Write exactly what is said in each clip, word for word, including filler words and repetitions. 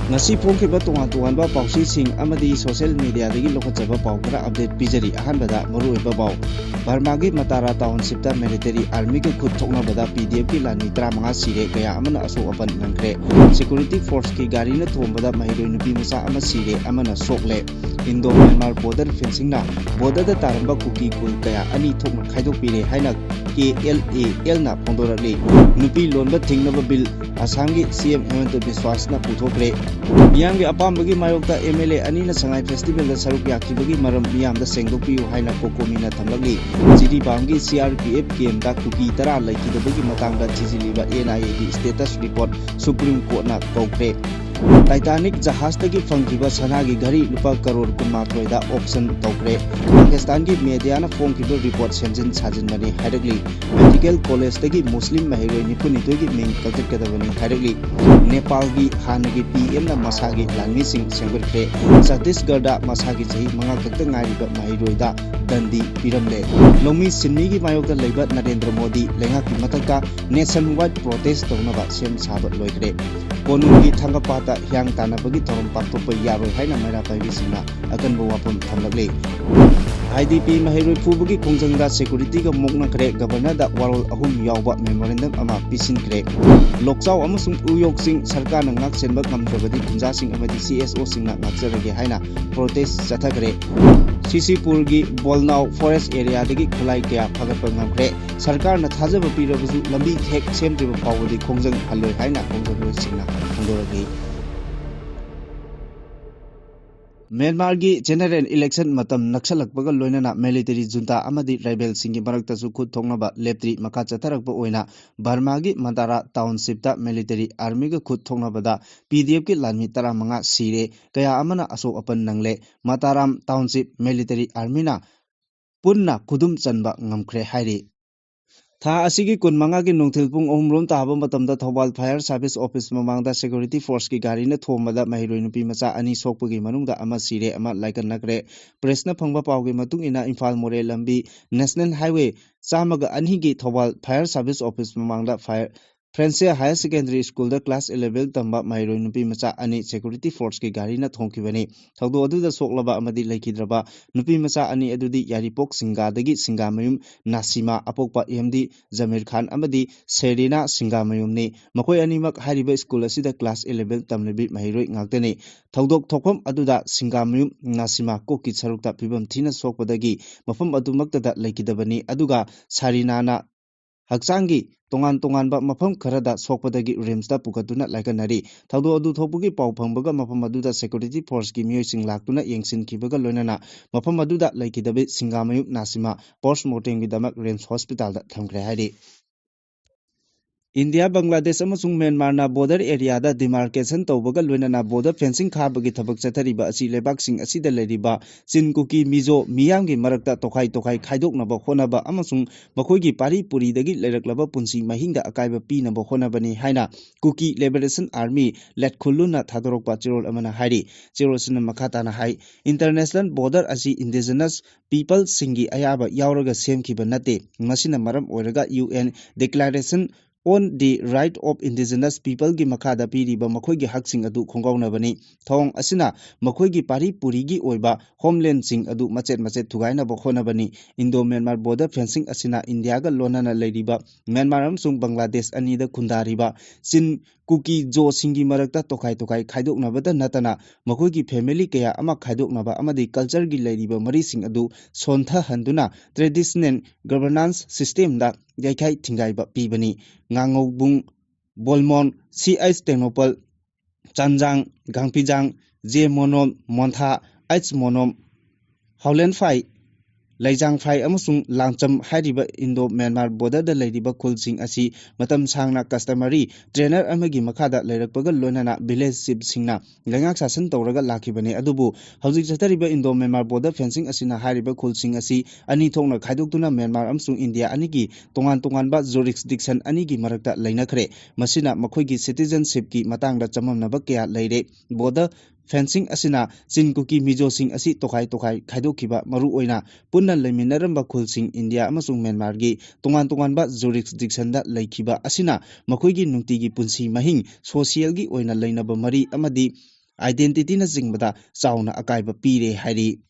ꯉꯁꯤ ꯐꯣꯡꯈꯤꯕ ꯇꯣꯉꯥꯟ ꯇꯣꯉꯥꯟꯕ ꯄꯥꯎꯆꯦꯁꯤꯡ ꯑꯃꯗꯤ social mediaꯗꯒꯤ ꯂꯧꯈꯠꯆꯕ ꯄꯥꯎ ꯈꯔ update ꯄꯤꯖꯔꯤ꯫ ꯑꯍꯥꯟꯕꯗ ꯃꯔꯨꯑꯣꯏꯕ ꯄꯥꯎ, ꯕꯔꯃꯥꯒꯤ ꯃꯇꯥꯔꯥ townshipꯇ military armyꯒ ꯈꯨꯠ ꯊꯣꯛꯅꯕꯗ PDFꯀꯤ ꯂꯥꯟꯃꯤ ꯇꯔꯥꯃꯉꯥ ꯁꯤꯔꯦ, ꯀꯌꯥ ꯑꯃꯅ ꯑꯁꯣꯛ ꯑꯄꯟ ꯅꯪꯈ꯭ꯔꯦ꯫ Security forceꯀꯤ ꯒꯥꯔꯤꯅ ꯊꯣꯝꯕꯗ ꯃꯍꯩꯔꯣꯏ ꯅꯨꯄꯤ ꯃꯆꯥ ꯑꯃ ꯁꯤꯔꯦ, ꯑꯃꯅ ꯁꯣꯛꯂꯦ꯫ Indo Myanmar border fencingꯅ borderꯗ ꯇꯥꯔꯝꯕ ꯀꯨꯀꯤ ꯈꯨꯜ ꯀꯌꯥ ꯑꯅꯤ ꯊꯣꯛꯅ ꯈꯥꯏꯗꯣꯛꯄꯤꯔꯦ ꯍꯥꯏꯅ KLALꯅ ꯐꯣꯡꯗꯣꯔꯛꯂꯤ꯫ ꯅꯨꯄꯤ ꯂꯣꯟꯕ ꯊꯤꯡꯅꯕ bill ꯑꯁꯥꯝꯒꯤ CM ꯍꯤꯃꯟꯇ ꯕꯤꯁ꯭ꯋꯥꯁꯅ ꯄꯨꯊꯣꯛꯈ꯭ꯔꯦ꯫ ꯃꯤꯌꯥꯝꯒꯤ ꯑꯄꯥꯝꯕꯒꯤ ꯃꯥꯌꯣꯛꯇ MLA ꯑꯅꯤꯅ ꯁꯉꯥꯏ festivalꯗ ꯁꯔꯨꯛ ꯌꯥꯈꯤꯕꯒꯤ ꯃꯔꯝ ꯃꯤꯌꯥꯝꯗ ꯁꯦꯡꯗꯣꯛꯄꯤꯌꯨ ꯍꯥꯏꯅ COCOMIꯅ ꯊꯝꯂꯛꯂꯤ꯫ ꯖꯤꯔꯤꯕꯥꯝꯒꯤ CRPF campꯇ ꯀꯨꯀꯤ ꯇꯔꯥ ꯂꯩꯈꯤꯗꯕꯒꯤ ꯃꯇꯥꯡꯗ ꯊꯤꯖꯤꯜꯂꯤꯕ NIAꯒꯤ status report Supreme Courtꯅ ꯀꯧꯈ꯭ꯔꯦ꯫ Titanic ꯖꯍꯥꯖꯇꯒꯤ ꯐꯪꯈꯤꯕ ꯁꯅꯥꯒꯤ ꯘꯔꯤ ꯂꯨꯄꯥ ꯀꯔꯣꯔ ꯀꯨꯟꯃꯥꯊꯣꯏꯗ auction ꯇꯧꯈ꯭ꯔꯦ꯫ ꯄꯥꯀꯤꯁꯇꯥꯟꯒꯤ mediaꯅ ꯐꯣꯡꯈꯤꯕ report ꯁꯦꯝꯖꯤꯟ ꯁꯥꯖꯤꯟꯕꯅꯤ ꯍꯥꯏꯔꯛꯂꯤ꯫ Medical collegeꯇꯒꯤ ꯃꯨꯁꯂꯤꯝ ꯃꯍꯩꯔꯣꯏ ꯅꯤꯐꯨ ꯅꯤꯊꯣꯏꯒꯤ ꯃꯤꯡ ꯀꯛꯊꯠꯀꯗꯕꯅꯤ ꯍꯥꯏꯔꯛꯂꯤ꯫ ꯅꯦꯄꯥꯜꯒꯤ ꯍꯥꯟꯅꯒꯤ PMꯅ ꯃꯁꯥꯒꯤ ꯂꯥꯟꯃꯤꯁꯤꯡ ꯁꯦꯝꯒꯠꯈ꯭ꯔꯦ꯫ ꯆꯇꯤꯁꯒꯔꯗ ꯃꯁꯥꯒꯤ ꯆꯍꯤ ꯃꯉꯥ ꯈꯛꯇ ꯉꯥꯏꯔꯤꯕ ꯃꯍꯩꯔꯣꯏꯗ ꯗꯟꯗꯤ ꯄꯤꯔꯝꯂꯦ꯫ ꯂꯧꯃꯤ ꯁꯤꯟꯃꯤꯒꯤ ꯃꯥꯌꯣꯛꯇ ꯂꯩꯕ ꯅꯔꯦꯟꯗ꯭ꯔ ꯃꯣꯗꯤ ꯂꯩꯉꯥꯛꯀꯤ ꯃꯊꯛꯇ nationwide protest ꯇꯧꯅꯕ ꯁꯦꯝ ꯁꯥꯕ ꯂꯣꯏꯈ꯭ꯔꯦ꯫ ꯀꯣꯅꯨꯡꯒꯤ ꯊꯥꯡꯒꯄꯥꯠꯇ ꯍꯤꯌꯥꯡ ꯇꯥꯟꯅꯕꯒꯤ ꯊꯧꯔꯝ ꯄꯥꯡꯊꯣꯛꯄ ꯌꯥꯔꯣꯏ ꯍꯥꯏꯅ ꯃꯩꯔꯥ ꯄꯥꯏꯕꯤꯁꯤꯡꯅ ꯑꯀꯟꯕ ꯋꯥꯐꯝ ꯊꯝꯂꯛꯂꯤ꯫ IDP ꯃꯍꯩꯔꯣꯏ ꯐꯨꯕꯒꯤ ꯈꯣꯡꯖꯪꯗ securityꯒ ꯃꯨꯛꯅꯈ꯭ꯔꯦ꯫ Governorꯗ ꯋꯥꯔꯣꯜ ꯑꯍꯨꯝ ꯌꯥꯎꯕ memorandum ꯑꯃ ꯄꯤꯁꯤꯟꯈ꯭ꯔꯦ꯫ ꯂꯣꯛꯆꯥꯎ ꯑꯃꯁꯨꯡ ꯎꯌꯣꯛꯁꯤꯡ ꯁꯔꯀꯥꯔꯅ ꯉꯥꯛꯁꯦꯟꯕ ꯉꯝꯗ꯭ꯔꯕꯗꯤ ꯈꯨꯟꯖꯥꯁꯤꯡ ꯑꯃꯗꯤ CSOꯁꯤꯡꯅ ꯉꯥꯛꯆꯔꯒꯦ ꯍꯥꯏꯅ protest ꯆꯠꯊꯈ꯭ꯔꯦ꯫ ꯁꯤꯁꯤꯄꯨꯔꯒꯤ ꯕꯣꯜꯅꯥꯎ forest areaꯗꯒꯤ ꯈꯨꯠꯂꯥꯏ ꯀꯌꯥ ꯐꯥꯒꯠꯄ ꯉꯝꯈ꯭ꯔꯦ꯫ ꯁꯔꯀꯥꯔꯅ ꯊꯥꯖꯕ ꯄꯤꯔꯕꯁꯨ ꯂꯝꯕꯤ ꯍꯦꯛ ꯁꯦꯝꯗ꯭ꯔꯤꯕ ꯐꯥꯎꯕꯗꯤ ꯈꯣꯡꯖꯪ ꯍꯜꯂꯣꯏ ꯍꯥꯏꯅ ꯈꯣꯡꯖꯪꯂꯣꯏꯁꯤꯡꯅ ꯐꯣꯡꯗꯣꯔꯛꯂꯤ꯫ ꯃ꯭ꯌꯥꯟꯃꯥꯔꯒꯤ general election ꯃꯇꯝ ꯅꯛꯁꯜꯂꯛꯄꯒ ꯂꯣꯏꯅꯅ military junta ꯑꯃꯗꯤ rebelꯁꯤꯡꯒꯤ ꯃꯔꯛꯇꯁꯨ ꯈꯨꯠ ꯊꯣꯛꯅꯕ ꯂꯦꯞꯇ꯭ꯔꯤ꯫ ꯃꯈꯥ ꯆꯠꯊꯔꯛꯄ ꯑꯣꯏꯅ ꯕꯔꯃꯥꯒꯤ ꯃꯟꯗꯥꯔꯥ townshipꯇ military armyꯒ ꯈꯨꯠ ꯊꯣꯛꯅꯕꯗ PDFꯀꯤ ꯂꯥꯟꯃꯤ ꯇꯔꯥꯃꯉꯥ ꯁꯤꯔꯦ, ꯀꯌꯥ ꯑꯃꯅ ꯑꯁꯣꯛ ꯑꯄꯟ ꯅꯪꯂꯦ꯫ ꯃꯇꯥꯔꯥꯝ township military armyꯅ ꯄꯨꯟꯅ ꯈꯨꯗꯨꯝ ꯆꯟꯕ ꯉꯝꯈ꯭ꯔꯦ ꯍꯥꯏꯔꯤ꯫ ꯊꯥ ꯑꯁꯤꯒꯤ ꯀꯨꯟꯃꯉꯥꯒꯤ ꯅꯨꯡꯊꯤꯜ ꯄꯨꯡ ꯑꯍꯨꯝ ꯔꯣꯝ ꯇꯥꯕ ꯃꯇꯝꯗ ꯊꯧꯕꯥꯜ fire service office ꯃꯃꯥꯡꯗ security forceꯀꯤ ꯒꯥꯔꯤꯅ ꯊꯣꯝꯕꯗ ꯃꯍꯩꯔꯣꯏ ꯅꯨꯄꯤ ꯃꯆꯥ ꯑꯅꯤ ꯁꯣꯛꯄꯒꯤ ꯃꯅꯨꯡꯗ ꯑꯃ ꯁꯤꯔꯦ, ꯑꯃ ꯂꯥꯏꯀꯠꯅꯈ꯭ꯔꯦ꯫ Pressꯅ ꯐꯪꯕ ꯄꯥꯎꯒꯤ ꯃꯇꯨꯡ ꯏꯟꯅ ꯏꯝꯐꯥꯜ ꯃꯣꯔꯦ ꯂꯝꯕꯤ National Highway ꯆꯥꯝꯃꯒ ꯑꯅꯤꯒꯤ ꯊꯧꯕꯥꯜ fire service office ꯃꯃꯥꯡꯗ fire Friendship Higher Secondary Schoolꯗ class eleven ꯇꯝꯕ ꯃꯍꯩꯔꯣꯏ ꯅꯨꯄꯤ ꯃꯆꯥ ꯑꯅꯤ security forceꯀꯤ ꯒꯥꯔꯤꯅ ꯊꯣꯝꯈꯤꯕꯅꯤ꯫ ꯊꯧꯗꯣꯛ ꯑꯗꯨꯗ ꯁꯣꯛꯂꯕ ꯑꯃꯗꯤ ꯂꯩꯈꯤꯗ꯭ꯔꯕ ꯅꯨꯄꯤ ꯃꯆꯥ ꯑꯅꯤ ꯑꯗꯨꯗꯤ ꯌꯥꯏꯔꯤꯄꯣꯛ ꯁꯤꯡꯒꯥꯗꯒꯤ ꯁꯤꯡꯒꯥꯃꯌꯨꯝ ꯅꯥꯁꯤꯃꯥ, ꯑꯄꯣꯛꯄ ꯑꯦꯝ ꯗꯤ ꯖꯃꯤꯔ ꯈꯥꯟ ꯑꯃꯗꯤ ꯁꯦꯔꯤꯅꯥ ꯁꯤꯡꯒꯥꯃꯌꯨꯝꯅꯤ꯫ ꯃꯈꯣꯏ ꯑꯅꯤꯃꯛ ꯍꯥꯏꯔꯤꯕ ꯁ꯭ꯀꯨꯜ ꯑꯁꯤꯗ class eleven ꯇꯝꯂꯤꯕꯤ ꯃꯍꯩꯔꯣꯏ ꯉꯥꯛꯇꯅꯤ꯫ ꯊꯧꯗꯣꯛ ꯊꯣꯛꯐꯝ ꯑꯗꯨꯗ ꯁꯤꯡꯒꯥꯃꯌꯨꯝ ꯅꯥꯁꯤꯃꯥ ꯀꯣꯛꯀꯤ ꯁꯔꯨꯛꯇ ꯐꯤꯕꯝ ꯊꯤꯅ ꯁꯣꯛꯄꯗꯒꯤ ꯃꯐꯝ ꯑꯗꯨꯃꯛꯇꯗ ꯂꯩꯈꯤꯗꯕꯅꯤ꯫ ꯑꯗꯨꯒ ꯁꯥꯔꯤꯅꯥꯅ ꯍꯛꯆꯥꯡꯒꯤ ꯇꯣꯉꯥꯟ ꯇꯣꯉꯥꯟꯕ ꯃꯐꯝ ꯈꯔꯗ ꯁꯣꯛꯄꯗꯒꯤ ꯔꯤꯝꯁꯇ ꯄꯨꯈꯠꯇꯨꯅ ꯂꯥꯏꯀꯠꯅꯔꯤ꯫ ꯊꯧꯗꯣꯛ ꯑꯗꯨ ꯊꯣꯛꯄꯒꯤ ꯄꯥꯎ ꯐꯪꯕꯒ ꯃꯐꯝ ꯑꯗꯨꯗ security forceꯀꯤ ꯃꯤꯑꯣꯏꯁꯤꯡ ꯂꯥꯛꯇꯨꯅ ꯌꯦꯡꯁꯤꯟꯈꯤꯕꯒ ꯂꯣꯏꯅꯅ ꯃꯐꯝ ꯑꯗꯨꯗ ꯂꯩꯈꯤꯗꯕ ꯁꯤꯡꯒꯥꯃꯌꯨꯝ ꯅꯥꯁꯤꯃꯥ post mortemꯒꯤꯗꯃꯛ ꯔꯤꯝꯁ ꯍꯣꯁꯄꯤꯇꯥꯜꯗ ꯊꯝꯈ꯭ꯔꯦ ꯍꯥꯏꯔꯤ꯫ ꯏꯟꯗꯤꯌꯥ, ꯕꯪꯒ꯭ꯂꯥꯗꯦꯁ ꯑꯃꯁꯨꯡ ꯃ꯭ꯌꯥꯟꯃꯥꯔꯅ border areaꯗ demarcation ꯇꯧꯕꯒ ꯂꯣꯏꯅꯅ border fencing ꯈꯥꯕꯒꯤ ꯊꯕꯛ ꯆꯠꯊꯔꯤꯕ ꯑꯁꯤ ꯂꯩꯕꯥꯛꯁꯤꯡ ꯑꯁꯤꯗ ꯂꯩꯔꯤꯕ ꯆꯤꯟ, ꯀꯨꯀꯤ, ꯃꯤꯖꯣ ꯃꯤꯌꯥꯝꯒꯤ ꯃꯔꯛꯇ ꯇꯣꯈꯥꯏ ꯇꯣꯈꯥꯏ ꯈꯥꯏꯗꯣꯛꯅꯕ ꯍꯣꯠꯅꯕ ꯑꯃꯁꯨꯡ ꯃꯈꯣꯏꯒꯤ ꯄꯥꯔꯤ ꯄꯨꯔꯤꯗꯒꯤ ꯂꯩꯔꯛꯂꯕ ꯄꯨꯟꯁꯤ ꯃꯍꯤꯡꯗ ꯑꯀꯥꯏꯕ ꯄꯤꯅꯕ ꯍꯣꯠꯅꯕꯅꯤ ꯍꯥꯏꯅ Kuki Liberation Army, ꯂꯦꯠꯈꯨꯜꯂꯨꯅ ꯊꯥꯗꯣꯔꯛꯄ ꯆꯦꯔꯣꯜ ꯑꯃꯅ ꯍꯥꯏꯔꯤ꯫ ꯆꯦꯔꯣꯜ ꯑꯁꯤꯅ ꯃꯈꯥ ꯇꯥꯅ ꯍꯥꯏ, international border ꯑꯁꯤ indigenous peopleꯁꯤꯡꯒꯤ ꯑꯌꯥꯕ ꯌꯥꯎꯔꯒ ꯁꯦꯝꯈꯤꯕ ꯅꯠꯇꯦ꯫ ꯃꯁꯤꯅ ꯃꯔꯝ ꯑꯣꯏꯔꯒ U N Declaration on the Right of Indigenous Peopleꯒꯤ ꯃꯈꯥꯗ ꯄꯤꯔꯤꯕ ꯃꯈꯣꯏꯒꯤ ꯍꯛꯁꯤꯡ ꯑꯗꯨ ꯈꯣꯡꯒꯥꯎꯅꯕꯅꯤ꯫ ꯊꯧꯑꯣꯡ ꯑꯁꯤꯅ ꯃꯈꯣꯏꯒꯤ ꯄꯥꯔꯤ ꯄꯨꯔꯤꯒꯤ ꯑꯣꯏꯕ homelandꯁꯤꯡ ꯑꯗꯨ ꯃꯆꯦꯠ ꯃꯆꯦꯠ ꯊꯨꯒꯥꯏꯅꯕ ꯍꯣꯠꯅꯕꯅꯤ꯫ Indo-Myanmar border fencing ꯑꯁꯤꯅ ꯏꯟꯗꯤꯌꯥꯒ ꯂꯣꯟꯅꯅ ꯂꯩꯔꯤꯕ ꯃ꯭ꯌꯥꯟꯃꯥꯔ ꯑꯃꯁꯨꯡ ꯕꯪꯒ꯭ꯂꯥꯗꯦꯁ ꯑꯅꯤꯗ ꯈꯨꯟꯗꯥꯔꯤꯕ ꯆꯤꯟ, ꯀꯨꯀꯤ, ꯖꯣꯁꯤꯡꯒꯤ ꯃꯔꯛꯇ ꯇꯣꯈꯥꯏ ꯇꯣꯈꯥꯏ ꯈꯥꯏꯗꯣꯛꯅꯕꯗ ꯅꯠꯇꯅ ꯃꯈꯣꯏꯒꯤ family ꯀꯌꯥ ꯑꯃ ꯈꯥꯏꯗꯣꯛꯅꯕ ꯑꯃꯗꯤ cultureꯒꯤ ꯂꯩꯔꯤꯕ ꯃꯔꯤꯁꯤꯡ ꯑꯗꯨ ꯁꯣꯟꯊꯍꯟꯗꯨꯅ traditional governance systemꯗ ꯌꯩꯈꯥꯏ ꯊꯤꯡꯒꯥꯏꯕ ꯄꯤꯕꯅꯤ꯫ ꯉꯥꯉꯧꯕꯨꯡ, ꯕꯣꯜꯃꯣꯟ, ꯁꯤ ꯑꯩꯆ ꯇꯦꯡꯅꯧꯄꯜ, ꯆꯥꯟꯖꯥꯡ, ꯒꯥꯡꯄꯤꯖꯥꯡ, ꯖꯦ ꯃꯣꯅꯣꯝ, ꯃꯣꯟꯊꯥ, ꯑꯩꯆ ꯃꯣꯅꯣꯝ, ꯍꯥꯎꯂꯦꯟꯐꯥꯏ, ꯂꯩꯖꯥꯡꯐꯥꯏ ꯑꯃꯁꯨꯡ ꯂꯥꯡꯆꯝ ꯍꯥꯏꯔꯤꯕ Indo-Myanmar borderꯗ ꯂꯩꯔꯤꯕ ꯈꯨꯜꯁꯤꯡ ꯑꯁꯤ ꯃꯇꯝ ꯁꯥꯡꯅ customary trainer ꯑꯃꯒꯤ ꯃꯈꯥꯗ ꯂꯩꯔꯛꯄꯒ ꯂꯣꯏꯅꯅ village chiefꯁꯤꯡꯅ ꯂꯩꯉꯥꯛ ꯁꯥꯁꯟ ꯇꯧꯔꯒ ꯂꯥꯛꯈꯤꯕꯅꯤ꯫ ꯑꯗꯨꯕꯨ ꯍꯧꯖꯤꯛ ꯆꯠꯊꯔꯤꯕ Indo-Myanmar border fencing ꯑꯁꯤꯅ ꯍꯥꯏꯔꯤꯕ ꯈꯨꯜꯁꯤꯡ ꯑꯁꯤ ꯑꯅꯤ ꯊꯣꯛꯅ ꯈꯥꯏꯗꯣꯛꯇꯨꯅ ꯃ꯭ꯌꯥꯟꯃꯥꯔ ꯑꯃꯁꯨꯡ ꯏꯟꯗꯤꯌꯥ ꯑꯅꯤꯒꯤ ꯇꯣꯉꯥꯟ ꯇꯣꯉꯥꯟꯕ jurisdiction ꯑꯅꯤꯒꯤ ꯃꯔꯛꯇ ꯂꯩꯅꯈ꯭ꯔꯦ꯫ ꯃꯁꯤꯅ ꯃꯈꯣꯏꯒꯤ citizenshipꯀꯤ ꯃꯇꯥꯡꯗ ꯆꯃꯝꯅꯕ ꯀꯌꯥ ꯂꯩꯔꯦ꯫ Border ꯐꯦꯟꯁꯤꯡ ꯑꯁꯤꯅ ꯆꯤꯟ ꯀꯨꯀꯤ ꯃꯤꯖꯣꯁꯤꯡ ꯑꯁꯤ ꯇꯣꯈꯥꯏ ꯇꯣꯈꯥꯏ ꯈꯥꯏꯗꯣꯛꯈꯤꯕ, ꯃꯔꯨꯑꯣꯏꯅ ꯄꯨꯟꯅ ꯂꯩꯃꯤꯟꯅꯔꯝꯕ ꯈꯨꯜꯁꯤꯡ ꯏꯟꯗꯤꯌꯥ ꯑꯃꯁꯨꯡ ꯃ꯭ꯌꯥꯟꯃꯥꯔꯒꯤ ꯇꯣꯉꯥꯟ ꯇꯣꯉꯥꯟꯕ ꯖꯨꯔꯤꯁꯗꯤꯛꯁꯟꯗ ꯂꯩꯈꯤꯕ ꯑꯁꯤꯅ ꯃꯈꯣꯏꯒꯤ ꯅꯨꯡꯇꯤꯒꯤ ꯄꯨꯟꯁꯤ ꯃꯍꯤꯡ, ꯁꯣꯁꯤꯌꯦꯜꯒꯤ ꯑꯣꯏꯅ ꯂꯩꯅꯕ ꯃꯔꯤ ꯑꯃꯗꯤ ꯑꯥꯏꯗꯦꯟꯇꯤꯇꯤꯅꯆꯤꯡꯕꯗ ꯆꯥꯎꯅ ꯑꯀꯥꯏꯕ ꯄꯤꯔꯦ ꯍꯥꯏꯔꯤ꯫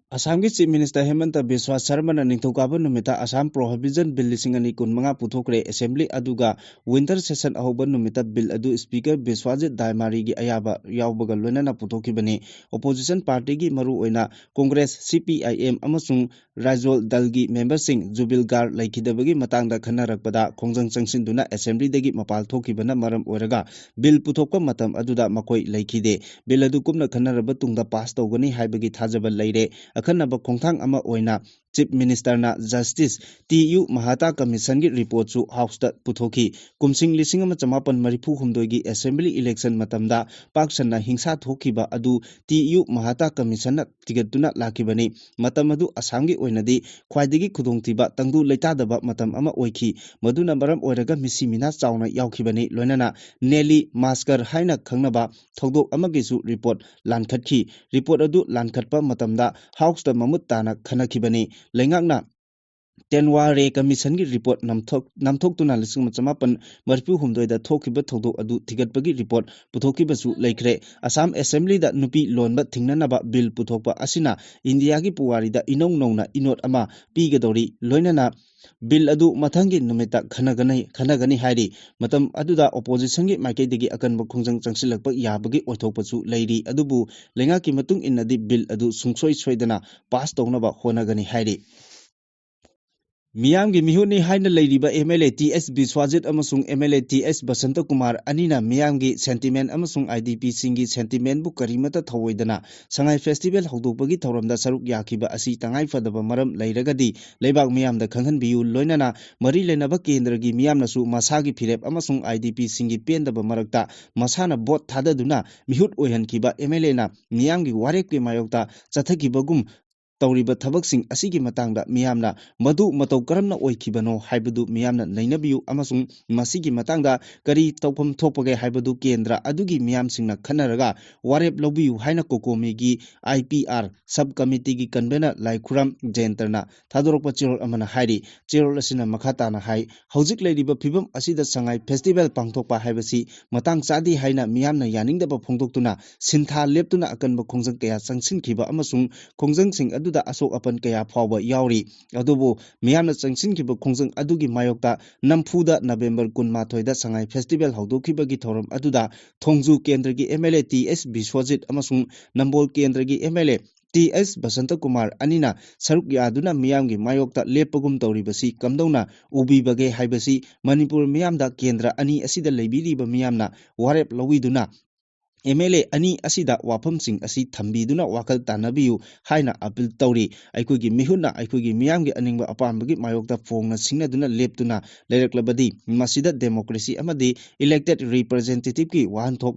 ꯑꯁꯥꯝꯒꯤ Chief Minister ꯍꯦꯃꯟꯇ ꯕꯤꯁ꯭ꯋꯥ ꯁꯔꯃꯅ ꯅꯤꯡꯊꯧꯀꯥꯕ ꯅꯨꯃꯤꯠꯇ ꯑꯁꯥꯝ Prohibition Bill ꯂꯤꯁꯤꯡ ꯑꯅꯤ ꯀꯨꯟꯃꯉꯥ ꯄꯨꯊꯣꯛꯈ꯭ꯔꯦ꯫ Assembly ꯑꯗꯨꯒ winter session ꯑꯍꯧꯕ ꯅꯨꯃꯤꯠꯇ bill ꯑꯗꯨ Speaker ꯕꯤꯁ꯭ꯋꯥꯖꯤꯠ ꯗꯥꯏꯃꯥꯔꯤꯒꯤ ꯑꯌꯥꯕ ꯌꯥꯎꯕꯒ ꯂꯣꯏꯅꯅ ꯄꯨꯊꯣꯛꯈꯤꯕꯅꯤ꯫ Opposition partyꯒꯤ ꯃꯔꯨꯑꯣꯏꯅ Congress, C P I M ꯑꯃꯁꯨꯡ ꯔꯥꯏꯖꯣꯜ ꯗꯜꯒꯤ memberꯁꯤꯡ ꯖꯨꯕꯤꯜ ꯒꯥꯔ ꯂꯩꯈꯤꯗꯕꯒꯤ ꯃꯇꯥꯡꯗ ꯈꯟꯅꯔꯛꯄꯗ ꯈꯣꯡꯖꯪ ꯆꯪꯁꯤꯟꯗꯨꯅ assemblyꯗꯒꯤ ꯃꯄꯥꯜ ꯊꯣꯛꯈꯤꯕꯅ ꯃꯔꯝ ꯑꯣꯏꯔꯒ bill ꯄꯨꯊꯣꯛꯄ ꯃꯇꯝ ꯑꯗꯨꯗ ꯃꯈꯣꯏ ꯂꯩꯈꯤꯗꯦ꯫ Bill ꯑꯗꯨ ꯀꯨꯞꯅ ꯈꯟꯅꯔꯕ ꯇꯨꯡꯗ pass ꯇꯧꯒꯅꯤ ꯍꯥꯏꯕꯒꯤ ꯊꯥꯖꯕ ꯂꯩꯔꯦ꯫ ꯑꯈꯟꯅꯕ ꯈꯣꯡꯊꯥꯡ ꯑꯃ ꯑꯣꯏꯅ Chief Ministerꯅ Justice T U Mahata Commissionꯒꯤ reportꯁꯨ Houseꯇ ꯄꯨꯊꯣꯛꯈꯤ꯫ ꯀꯨꯝꯁꯤꯡ ꯂꯤꯁꯤꯡ ꯑꯃ ꯆꯃꯥꯄꯟ ꯃꯔꯤꯐꯨ ꯍꯨꯝꯗꯣꯏꯒꯤ assembly election ꯃꯇꯝꯗ ꯄꯥꯛ ꯁꯟꯅ ꯍꯤꯡꯁꯥ ꯊꯣꯛꯈꯤꯕ ꯑꯗꯨ T U Mahata Commissionꯅ ꯊꯤꯒꯠꯇꯨꯅ ꯂꯥꯛꯈꯤꯕꯅꯤ꯫ ꯃꯇꯝ ꯑꯗꯨ ꯑꯁꯥꯝꯒꯤ ꯑꯣꯏꯅꯗꯤ ꯈ꯭ꯋꯥꯏꯗꯒꯤ ꯈꯨꯗꯣꯡꯊꯤꯕ, ꯇꯪꯗꯨ ꯂꯩꯇꯥꯗꯕ ꯃꯇꯝ ꯑꯃ ꯑꯣꯏꯈꯤ꯫ ꯃꯗꯨꯅ ꯃꯔꯝ ꯑꯣꯏꯔꯒ ꯃꯤꯁꯤ ꯃꯤꯅꯥ ꯆꯥꯎꯅ ꯌꯥꯎꯈꯤꯕꯅꯤ꯫ ꯂꯣꯏꯅꯅ Nelly Masker ꯍꯥꯏꯅ ꯈꯪꯅꯕ ꯊꯧꯗꯣꯛ ꯑꯃꯒꯤꯁꯨ report ꯂꯥꯟꯈꯠꯈꯤ꯫ Report ꯑꯗꯨ ꯂꯥꯟꯈꯠꯄ ꯃꯇꯝꯗ Houseꯇ ꯃꯃꯨꯠ ꯇꯥꯅ ꯈꯟꯅꯈꯤꯕꯅꯤ꯫ ꯂꯩꯉꯥꯛꯅ Tenware Commissionꯒꯤ report ꯅꯝꯊꯣꯛ-, ꯅꯝꯊꯣꯛꯇꯨꯅ ꯂꯤꯁꯤꯡ ꯑꯃ ꯆꯃꯥꯄꯟ ꯃꯔꯤꯐꯨ ꯍꯨꯝꯗꯣꯏꯗ ꯊꯣꯛꯈꯤꯕ ꯊꯧꯗꯣꯛ ꯑꯗꯨ ꯊꯤꯒꯠꯄꯒꯤ report ꯄꯨꯊꯣꯛꯈꯤꯕꯁꯨ ꯂꯩꯈ꯭ꯔꯦ꯫ ꯑꯁꯥꯝ assemblyꯗ ꯅꯨꯄꯤ ꯂꯣꯟꯕ ꯊꯤꯡꯅꯅꯕ bill ꯄꯨꯊꯣꯛꯄ ꯑꯁꯤꯅ ꯏꯟꯗꯤꯌꯥꯒꯤ ꯄꯨꯋꯥꯔꯤꯗ ꯏꯅꯧ ꯅꯧꯅ ꯏꯅꯣꯠ ꯑꯃ ꯄꯤꯒꯗꯧꯔꯤ꯫ ꯂꯣꯏꯅꯅ bill ꯑꯗꯨ ꯃꯊꯪꯒꯤ ꯅꯨꯃꯤꯠꯇ ꯈꯟꯅꯒꯅꯤ, ꯈꯟꯅꯒꯅꯤ ꯍꯥꯏꯔꯤ꯫ ꯃꯇꯝ ꯑꯗꯨꯗ oppositionꯒꯤ ꯃꯥꯏꯀꯩꯗꯒꯤ ꯑꯀꯟꯕ ꯈꯣꯡꯖꯪ ꯆꯪꯁꯤꯜꯂꯛꯄ ꯌꯥꯕꯒꯤ ꯑꯣꯏꯊꯣꯛꯄꯁꯨ ꯂꯩꯔꯤ꯫ ꯑꯗꯨꯕꯨ ꯂꯩꯉꯥꯛꯀꯤ ꯃꯇꯨꯡ ꯏꯟꯅꯗꯤ bill ꯑꯗꯨ ꯁꯨꯡꯁꯣꯏ ꯁꯣꯏꯗꯅ pass ꯇꯧꯅꯕ ꯍꯣꯠꯅꯒꯅꯤ ꯍꯥꯏꯔꯤ꯫ ꯃꯤꯌꯥꯝꯒꯤ ꯃꯤꯍꯨꯠꯅꯤ ꯍꯥꯏꯅ ꯂꯩꯔꯤꯕ M L A T S ꯕꯤꯁ꯭ꯋꯥꯖꯤꯠ ꯑꯃꯁꯨꯡ M L A T S Basanta Kumar ꯑꯅꯤꯅ ꯃꯤꯌꯥꯝꯒꯤ sentiment ꯑꯃꯁꯨꯡ I D Pꯁꯤꯡꯒꯤ sentimentꯕꯨ ꯀꯔꯤꯃꯠꯇ ꯊꯧꯑꯣꯏꯗꯅ ꯁꯉꯥꯏ festival ꯍꯧꯗꯣꯛꯄꯒꯤ ꯊꯧꯔꯝꯗ ꯁꯔꯨꯛ ꯌꯥꯈꯤꯕ ꯑꯁꯤ ꯇꯉꯥꯏ ꯐꯗꯕ ꯃꯔꯝ ꯂꯩꯔꯒꯗꯤ ꯂꯩꯕꯥꯛ ꯃꯤꯌꯥꯝꯗ ꯈꯪꯍꯟꯕꯤꯌꯨ꯫ ꯂꯣꯏꯅꯅ ꯃꯔꯤ ꯂꯩꯅꯕ ꯀꯦꯟꯗ꯭ꯔꯒꯤ ꯃꯤꯌꯥꯝꯅꯁꯨ ꯃꯁꯥꯒꯤ ꯐꯤꯔꯦꯞ ꯑꯃꯁꯨꯡ I D Pꯁꯤꯡꯒꯤ ꯄꯦꯟꯗꯕ ꯃꯔꯛꯇ ꯃꯁꯥꯅ vote ꯊꯥꯗꯗꯨꯅ ꯃꯤꯍꯨꯠ ꯑꯣꯏꯍꯟꯈꯤꯕ M L Aꯅ ꯃꯤꯌꯥꯝꯒꯤ ꯋꯥꯔꯦꯞꯀꯤ ꯃꯥꯌꯣꯛꯇ ꯆꯠꯊꯈꯤꯕꯒꯨꯝ ꯇꯧꯔꯤꯕ ꯊꯕꯛꯁꯤꯡ ꯑꯁꯤꯒꯤ ꯃꯇꯥꯡꯗ ꯃꯤꯌꯥꯝꯅ ꯃꯗꯨ ꯃꯇꯧ ꯀꯔꯝꯅ ꯑꯣꯏꯈꯤꯕꯅꯣ ꯍꯥꯏꯕꯗꯨ ꯃꯤꯌꯥꯝꯅ ꯅꯩꯅꯕꯤꯌꯨ, ꯑꯃꯁꯨꯡ ꯃꯁꯤꯒꯤ ꯃꯇꯥꯡꯗ ꯀꯔꯤ ꯇꯧꯐꯝ ꯊꯣꯛꯄꯒꯦ ꯍꯥꯏꯕꯗꯨ ꯀꯦꯟꯗ꯭ꯔ ꯑꯗꯨꯒꯤ ꯃꯤꯌꯥꯝꯁꯤꯡꯅ ꯈꯟꯅꯔꯒ ꯋꯥꯔꯦꯞ ꯂꯧꯕꯤꯌꯨ ꯍꯥꯏꯅ ꯀꯣꯀꯣꯃꯤꯒꯤ IPR sub committeeꯒꯤ convener ꯂꯥꯏꯈꯨꯔꯥꯝ ꯖꯌꯟꯇꯅ ꯊꯥꯗꯣꯔꯛꯄ ꯆꯦꯔꯣꯜ ꯑꯃꯅ ꯍꯥꯏꯔꯤ꯫ ꯆꯦꯔꯣꯜ ꯑꯁꯤꯅ ꯃꯈꯥ ꯇꯥꯅ ꯍꯥꯏ, ꯍꯧꯖꯤꯛ ꯂꯩꯔꯤꯕ ꯐꯤꯕꯝ ꯑꯁꯤꯗ ꯁꯉꯥꯏ festival ꯄꯥꯡꯊꯣꯛꯄ ꯍꯥꯏꯕꯁꯤ ꯃꯇꯥꯡ ꯆꯥꯗꯦ ꯍꯥꯏꯅ ꯃꯤꯌꯥꯝꯅ ꯌꯥꯅꯤꯡꯗꯕ ꯐꯣꯡꯗꯣꯛꯇꯨꯅ ꯁꯤꯟꯊꯥ ꯂꯦꯞꯇꯨꯅ ꯑꯀꯟꯕ ꯈꯣꯡꯖꯪ ꯀꯌꯥ ꯆꯪꯁꯤꯟꯈꯤꯕ ꯑꯃꯁꯨꯡ ꯈꯣꯡꯖꯪꯁꯤꯡ ꯑꯗꯨꯗ ꯑꯁꯣꯛ ꯑꯄꯟ ꯀꯌꯥ ꯐꯥꯎꯕ ꯌꯥꯎꯔꯤ꯫ ꯑꯗꯨꯕꯨ ꯃꯤꯌꯥꯝꯅ ꯆꯪꯁꯤꯟꯈꯤꯕ ꯈꯣꯡꯖꯪ ꯑꯗꯨꯒꯤ ꯃꯥꯌꯣꯛꯇ ꯅꯝꯐꯨꯗ November ꯀꯨꯟꯃꯥꯊꯣꯏꯗ ꯁꯉꯥꯏ festival ꯍꯧꯗꯣꯛꯈꯤꯕꯒꯤ ꯊꯧꯔꯝ ꯑꯗꯨꯗ ꯊꯣꯡꯖꯨ ꯀꯦꯟꯗ꯭ꯔꯒꯤ MLA ꯇꯤ ꯑꯦꯁ ꯕꯤꯁ꯭ꯋꯖꯤꯠ ꯑꯃꯁꯨꯡ ꯅꯝꯕꯣꯜ ꯀꯦꯟꯗ꯭ꯔꯒꯤ MLA ꯇꯤ ꯑꯦꯁ ꯕꯁꯟꯇꯀꯨꯃꯥꯔ ꯑꯅꯤꯅ ꯁꯔꯨꯛ ꯌꯥꯗꯨꯅ ꯃꯤꯌꯥꯝꯒꯤ ꯃꯥꯌꯣꯛꯇ ꯂꯦꯞꯄꯒꯨꯝ ꯇꯧꯔꯤꯕꯁꯤ ꯀꯝꯗꯧꯅ ꯎꯕꯤꯕꯒꯦ ꯍꯥꯏꯕꯁꯤ ꯃꯅꯤꯄꯨꯔ ꯃꯤꯌꯥꯝꯗ ꯀꯦꯟꯗ꯭ꯔ ꯑꯅꯤ ꯑꯁꯤꯗ ꯂꯩꯕꯤꯔꯤꯕ ꯃꯤꯌꯥꯝꯅ ꯋꯥꯔꯦꯞ ꯂꯧꯕꯤꯗꯨꯅ MLA ꯑꯅꯤ ꯑꯁꯤꯗ ꯋꯥꯐꯝꯁꯤꯡ ꯑꯁꯤ ꯊꯝꯕꯤꯗꯨꯅ ꯋꯥꯈꯜ ꯇꯥꯟꯅꯕꯤꯌꯨ ꯍꯥꯏꯅ appeal ꯇꯧꯔꯤ꯫ ꯑꯩꯈꯣꯏꯒꯤ ꯃꯤꯍꯨꯠꯅ ꯑꯩꯈꯣꯏꯒꯤ ꯃꯤꯌꯥꯝꯒꯤ ꯑꯅꯤꯡꯕ ꯑꯄꯥꯝꯕꯒꯤ ꯃꯥꯌꯣꯛꯇ ꯐꯣꯡꯅ ꯁꯤꯡꯅꯗꯨꯅ ꯂꯦꯞꯇꯨꯅ ꯂꯩꯔꯛꯂꯕꯗꯤ ꯃꯁꯤꯗ democracy ꯑꯃꯗꯤ elected representativeꯀꯤ ꯋꯥꯍꯟꯊꯣꯛ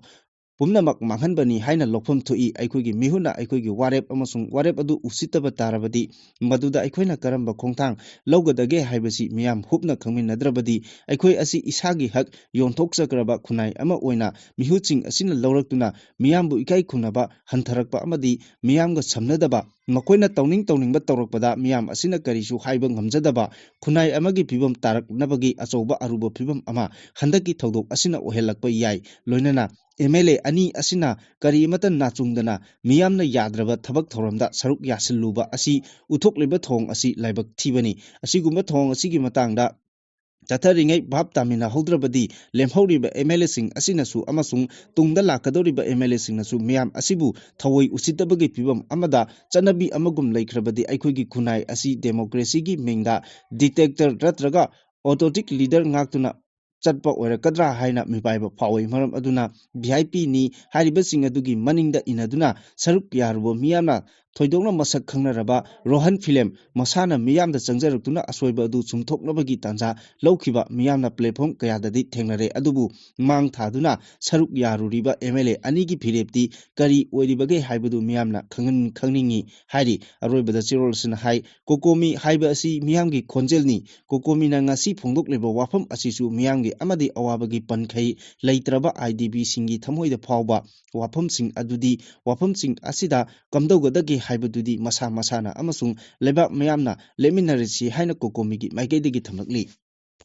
ꯄꯨꯝꯅꯃꯛ ꯃꯥꯡꯍꯟꯕꯅꯤ ꯍꯥꯏꯅ ꯂꯧꯐꯝ ꯊꯣꯛꯏ꯫ ꯑꯩꯈꯣꯏꯒꯤ ꯃꯤꯍꯨꯠꯅ ꯑꯩꯈꯣꯏꯒꯤ ꯋꯥꯔꯦꯞ ꯑꯃꯁꯨꯡ ꯋꯥꯔꯦꯞ ꯑꯗꯨ ꯎꯁꯤꯠꯇꯕ ꯇꯥꯔꯕꯗꯤ ꯃꯗꯨꯗ ꯑꯩꯈꯣꯏꯅ ꯀꯔꯝꯕ ꯈꯣꯡꯊꯥꯡ ꯂꯧꯒꯗꯒꯦ ꯍꯥꯏꯕꯁꯤ ꯃꯤꯌꯥꯝ ꯍꯨꯞꯅ ꯈꯪꯃꯤꯟꯅꯗ꯭ꯔꯕꯗꯤ ꯑꯩꯈꯣꯏ ꯑꯁꯤ ꯏꯁꯥꯒꯤ ꯍꯛ ꯌꯣꯟꯊꯣꯛꯆꯈ꯭ꯔꯕ ꯈꯨꯟꯅꯥꯏ ꯑꯃ ꯑꯣꯏꯅ ꯃꯤꯍꯨꯠꯁꯤꯡ ꯑꯁꯤꯅ ꯂꯧꯔꯛꯇꯨꯅ ꯃꯤꯌꯥꯝꯕꯨ ꯏꯀꯥꯏ ꯈꯨꯝꯅꯕ ꯍꯟꯊꯔꯛꯄ ꯑꯃꯗꯤ ꯃꯤꯌꯥꯝꯒ ꯁꯝꯅꯗꯕ, ꯃꯈꯣꯏꯅ ꯇꯧꯅꯤꯡ ꯇꯧꯅꯤꯡꯕ ꯇꯧꯔꯛꯄꯗ ꯃꯤꯌꯥꯝ ꯑꯁꯤꯅ ꯀꯔꯤꯁꯨ ꯍꯥꯏꯕ ꯉꯝꯖꯗꯕ ꯈꯨꯟꯅꯥꯏ ꯑꯃꯒꯤ ꯐꯤꯕꯝ ꯇꯥꯔꯛꯅꯕꯒꯤ ꯑꯆꯧꯕ ꯑꯔꯨꯕ ꯐꯤꯕꯝ ꯑꯃ ꯍꯟꯗꯛꯀꯤ ꯊꯧꯗꯣꯛ ꯑꯁꯤꯅ ꯑꯣꯏꯍꯜꯂꯛꯄ ꯌꯥꯏ꯫ ꯂꯣꯏꯅꯅ MLA ꯑꯅꯤ ꯑꯁꯤꯅ ꯀꯔꯤꯃꯠꯇ ꯅꯥꯆꯨꯡꯗꯅ ꯃꯤꯌꯥꯝꯅ ꯌꯥꯗ꯭ꯔꯕ ꯊꯕꯛ ꯊꯧꯔꯝꯗ ꯁꯔꯨꯛ ꯌꯥꯁꯤꯜꯂꯨꯕ ꯑꯁꯤ ꯎꯠꯊꯣꯛꯂꯤꯕ ꯊꯧꯑꯣꯡ ꯑꯁꯤ ꯂꯥꯏꯕꯛ ꯊꯤꯕꯅꯤ꯫ ꯑꯁꯤꯒꯨꯝꯕ ꯊꯧꯑꯣꯡ ꯑꯁꯤꯒꯤ ꯃꯇꯥꯡꯗ ꯆꯠꯊꯔꯤꯉꯩ ꯚꯥꯞ ꯇꯥꯃꯤꯟꯅꯍꯧꯗ꯭ꯔꯕꯗꯤ ꯂꯦꯝꯍꯧꯔꯤꯕ MLAꯁꯤꯡ ꯑꯁꯤꯅꯁꯨ ꯑꯃꯁꯨꯡ ꯇꯨꯡꯗ ꯂꯥꯛꯀꯗꯧꯔꯤꯕ MLAꯁꯤꯡꯅꯁꯨ ꯃꯤꯌꯥꯝ ꯑꯁꯤꯕꯨ ꯊꯑꯣꯏ ꯎꯁꯤꯠꯇꯕꯒꯤ ꯐꯤꯕꯝ ꯑꯃꯗ ꯆꯠꯅꯕꯤ ꯑꯃꯒꯨꯝ ꯂꯩꯈ꯭ꯔꯕꯗꯤ ꯑꯩꯈꯣꯏꯒꯤ ꯈꯨꯟꯅꯥꯏ ꯑꯁꯤ democracyꯒꯤ ꯃꯤꯡꯗ dictator ꯅꯠꯇ꯭ꯔꯒ autocratic leader ꯉꯥꯛꯇꯨꯅ ꯆꯠꯄ ꯑꯣꯏꯔꯛꯀꯗ꯭ꯔꯥ ꯍꯥꯏꯅ ꯃꯤꯄꯥꯏꯕ ꯐꯥꯎꯏ꯫ ꯃꯔꯝ ꯑꯗꯨꯅ VIPꯅꯤ ꯍꯥꯏꯔꯤꯕꯁꯤꯡ ꯑꯗꯨꯒꯤ ꯃꯅꯤꯡꯗ ꯏꯟꯅꯗꯨꯅ ꯁꯔꯨꯛ ꯌꯥꯔꯨꯕ ꯃꯤꯌꯥꯝꯅ ꯊꯣꯏꯗꯣꯛꯅ ꯃꯁꯛ ꯈꯪꯅꯔꯕ ꯔꯣꯍꯟ ꯐꯤꯂꯦꯝ ꯃꯁꯥꯅ ꯃꯤꯌꯥꯝꯗ ꯆꯪꯖꯔꯛꯇꯨꯅ ꯑꯁꯣꯏꯕ ꯑꯗꯨ ꯆꯨꯝꯊꯣꯛꯅꯕꯒꯤ ꯇꯥꯟꯖꯥ ꯂꯧꯈꯤꯕ ꯃꯤꯌꯥꯝꯅ platform ꯀꯌꯥꯗꯗꯤ ꯊꯦꯡꯅꯔꯦ꯫ ꯑꯗꯨꯕꯨ ꯃꯥꯡ ꯊꯥꯗꯨꯅ ꯁꯔꯨꯛ ꯌꯥꯔꯨꯔꯤꯕ M L A ꯑꯅꯤꯒꯤ ꯐꯤꯔꯦꯞꯇꯤ ꯀꯔꯤ ꯑꯣꯏꯔꯤꯕꯒꯦ ꯍꯥꯏꯕꯗꯨ ꯃꯤꯌꯥꯝꯅ ꯈꯪꯍꯟ-, ꯈꯪꯅꯤꯡꯏ ꯍꯥꯏꯔꯤ꯫ ꯑꯔꯣꯏꯕꯗ ꯆꯦꯔꯣꯜꯁꯤꯅ ꯍꯥꯏ, ꯀꯣꯀꯣꯃꯤ ꯍꯥꯏꯕ ꯑꯁꯤ ꯃꯤꯌꯥꯝꯒꯤ ꯈꯣꯟꯖꯦꯜꯅꯤ꯫ ꯀꯣꯀꯣꯃꯤꯅ ꯉꯁꯤ ꯐꯣꯡꯗꯣꯛꯂꯤꯕ ꯋꯥꯐꯝ ꯑꯁꯤꯁꯨ ꯃꯤꯌꯥꯝꯒꯤ ꯑꯃꯗꯤ ꯑꯋꯥꯕꯒꯤ ꯄꯟꯈꯩ ꯂꯩꯇ꯭ꯔꯕ I D Pꯁꯤꯡꯒꯤ ꯊꯃꯣꯏꯗ ꯐꯥꯎꯕ ꯋꯥꯐꯝꯁꯤꯡ ꯑꯗꯨꯗꯤ ꯋꯥꯐꯝꯁꯤꯡ ꯑꯁꯤꯗ ꯀꯝꯗꯧꯒꯗꯒꯦ ꯍꯥꯏꯕꯗꯨꯗꯤ ꯃꯁꯥ ꯃꯁꯥꯅ ꯑꯃꯁꯨꯡ ꯂꯩꯕꯥꯛ ꯃꯤꯌꯥꯝꯅ ꯂꯦꯞꯃꯤꯟꯅꯔꯁꯤ ꯍꯥꯏꯅ ꯀꯣꯀꯣꯃꯤꯒꯤ ꯃꯥꯏꯀꯩꯗꯒꯤ ꯊꯝꯂꯛꯂꯤ꯫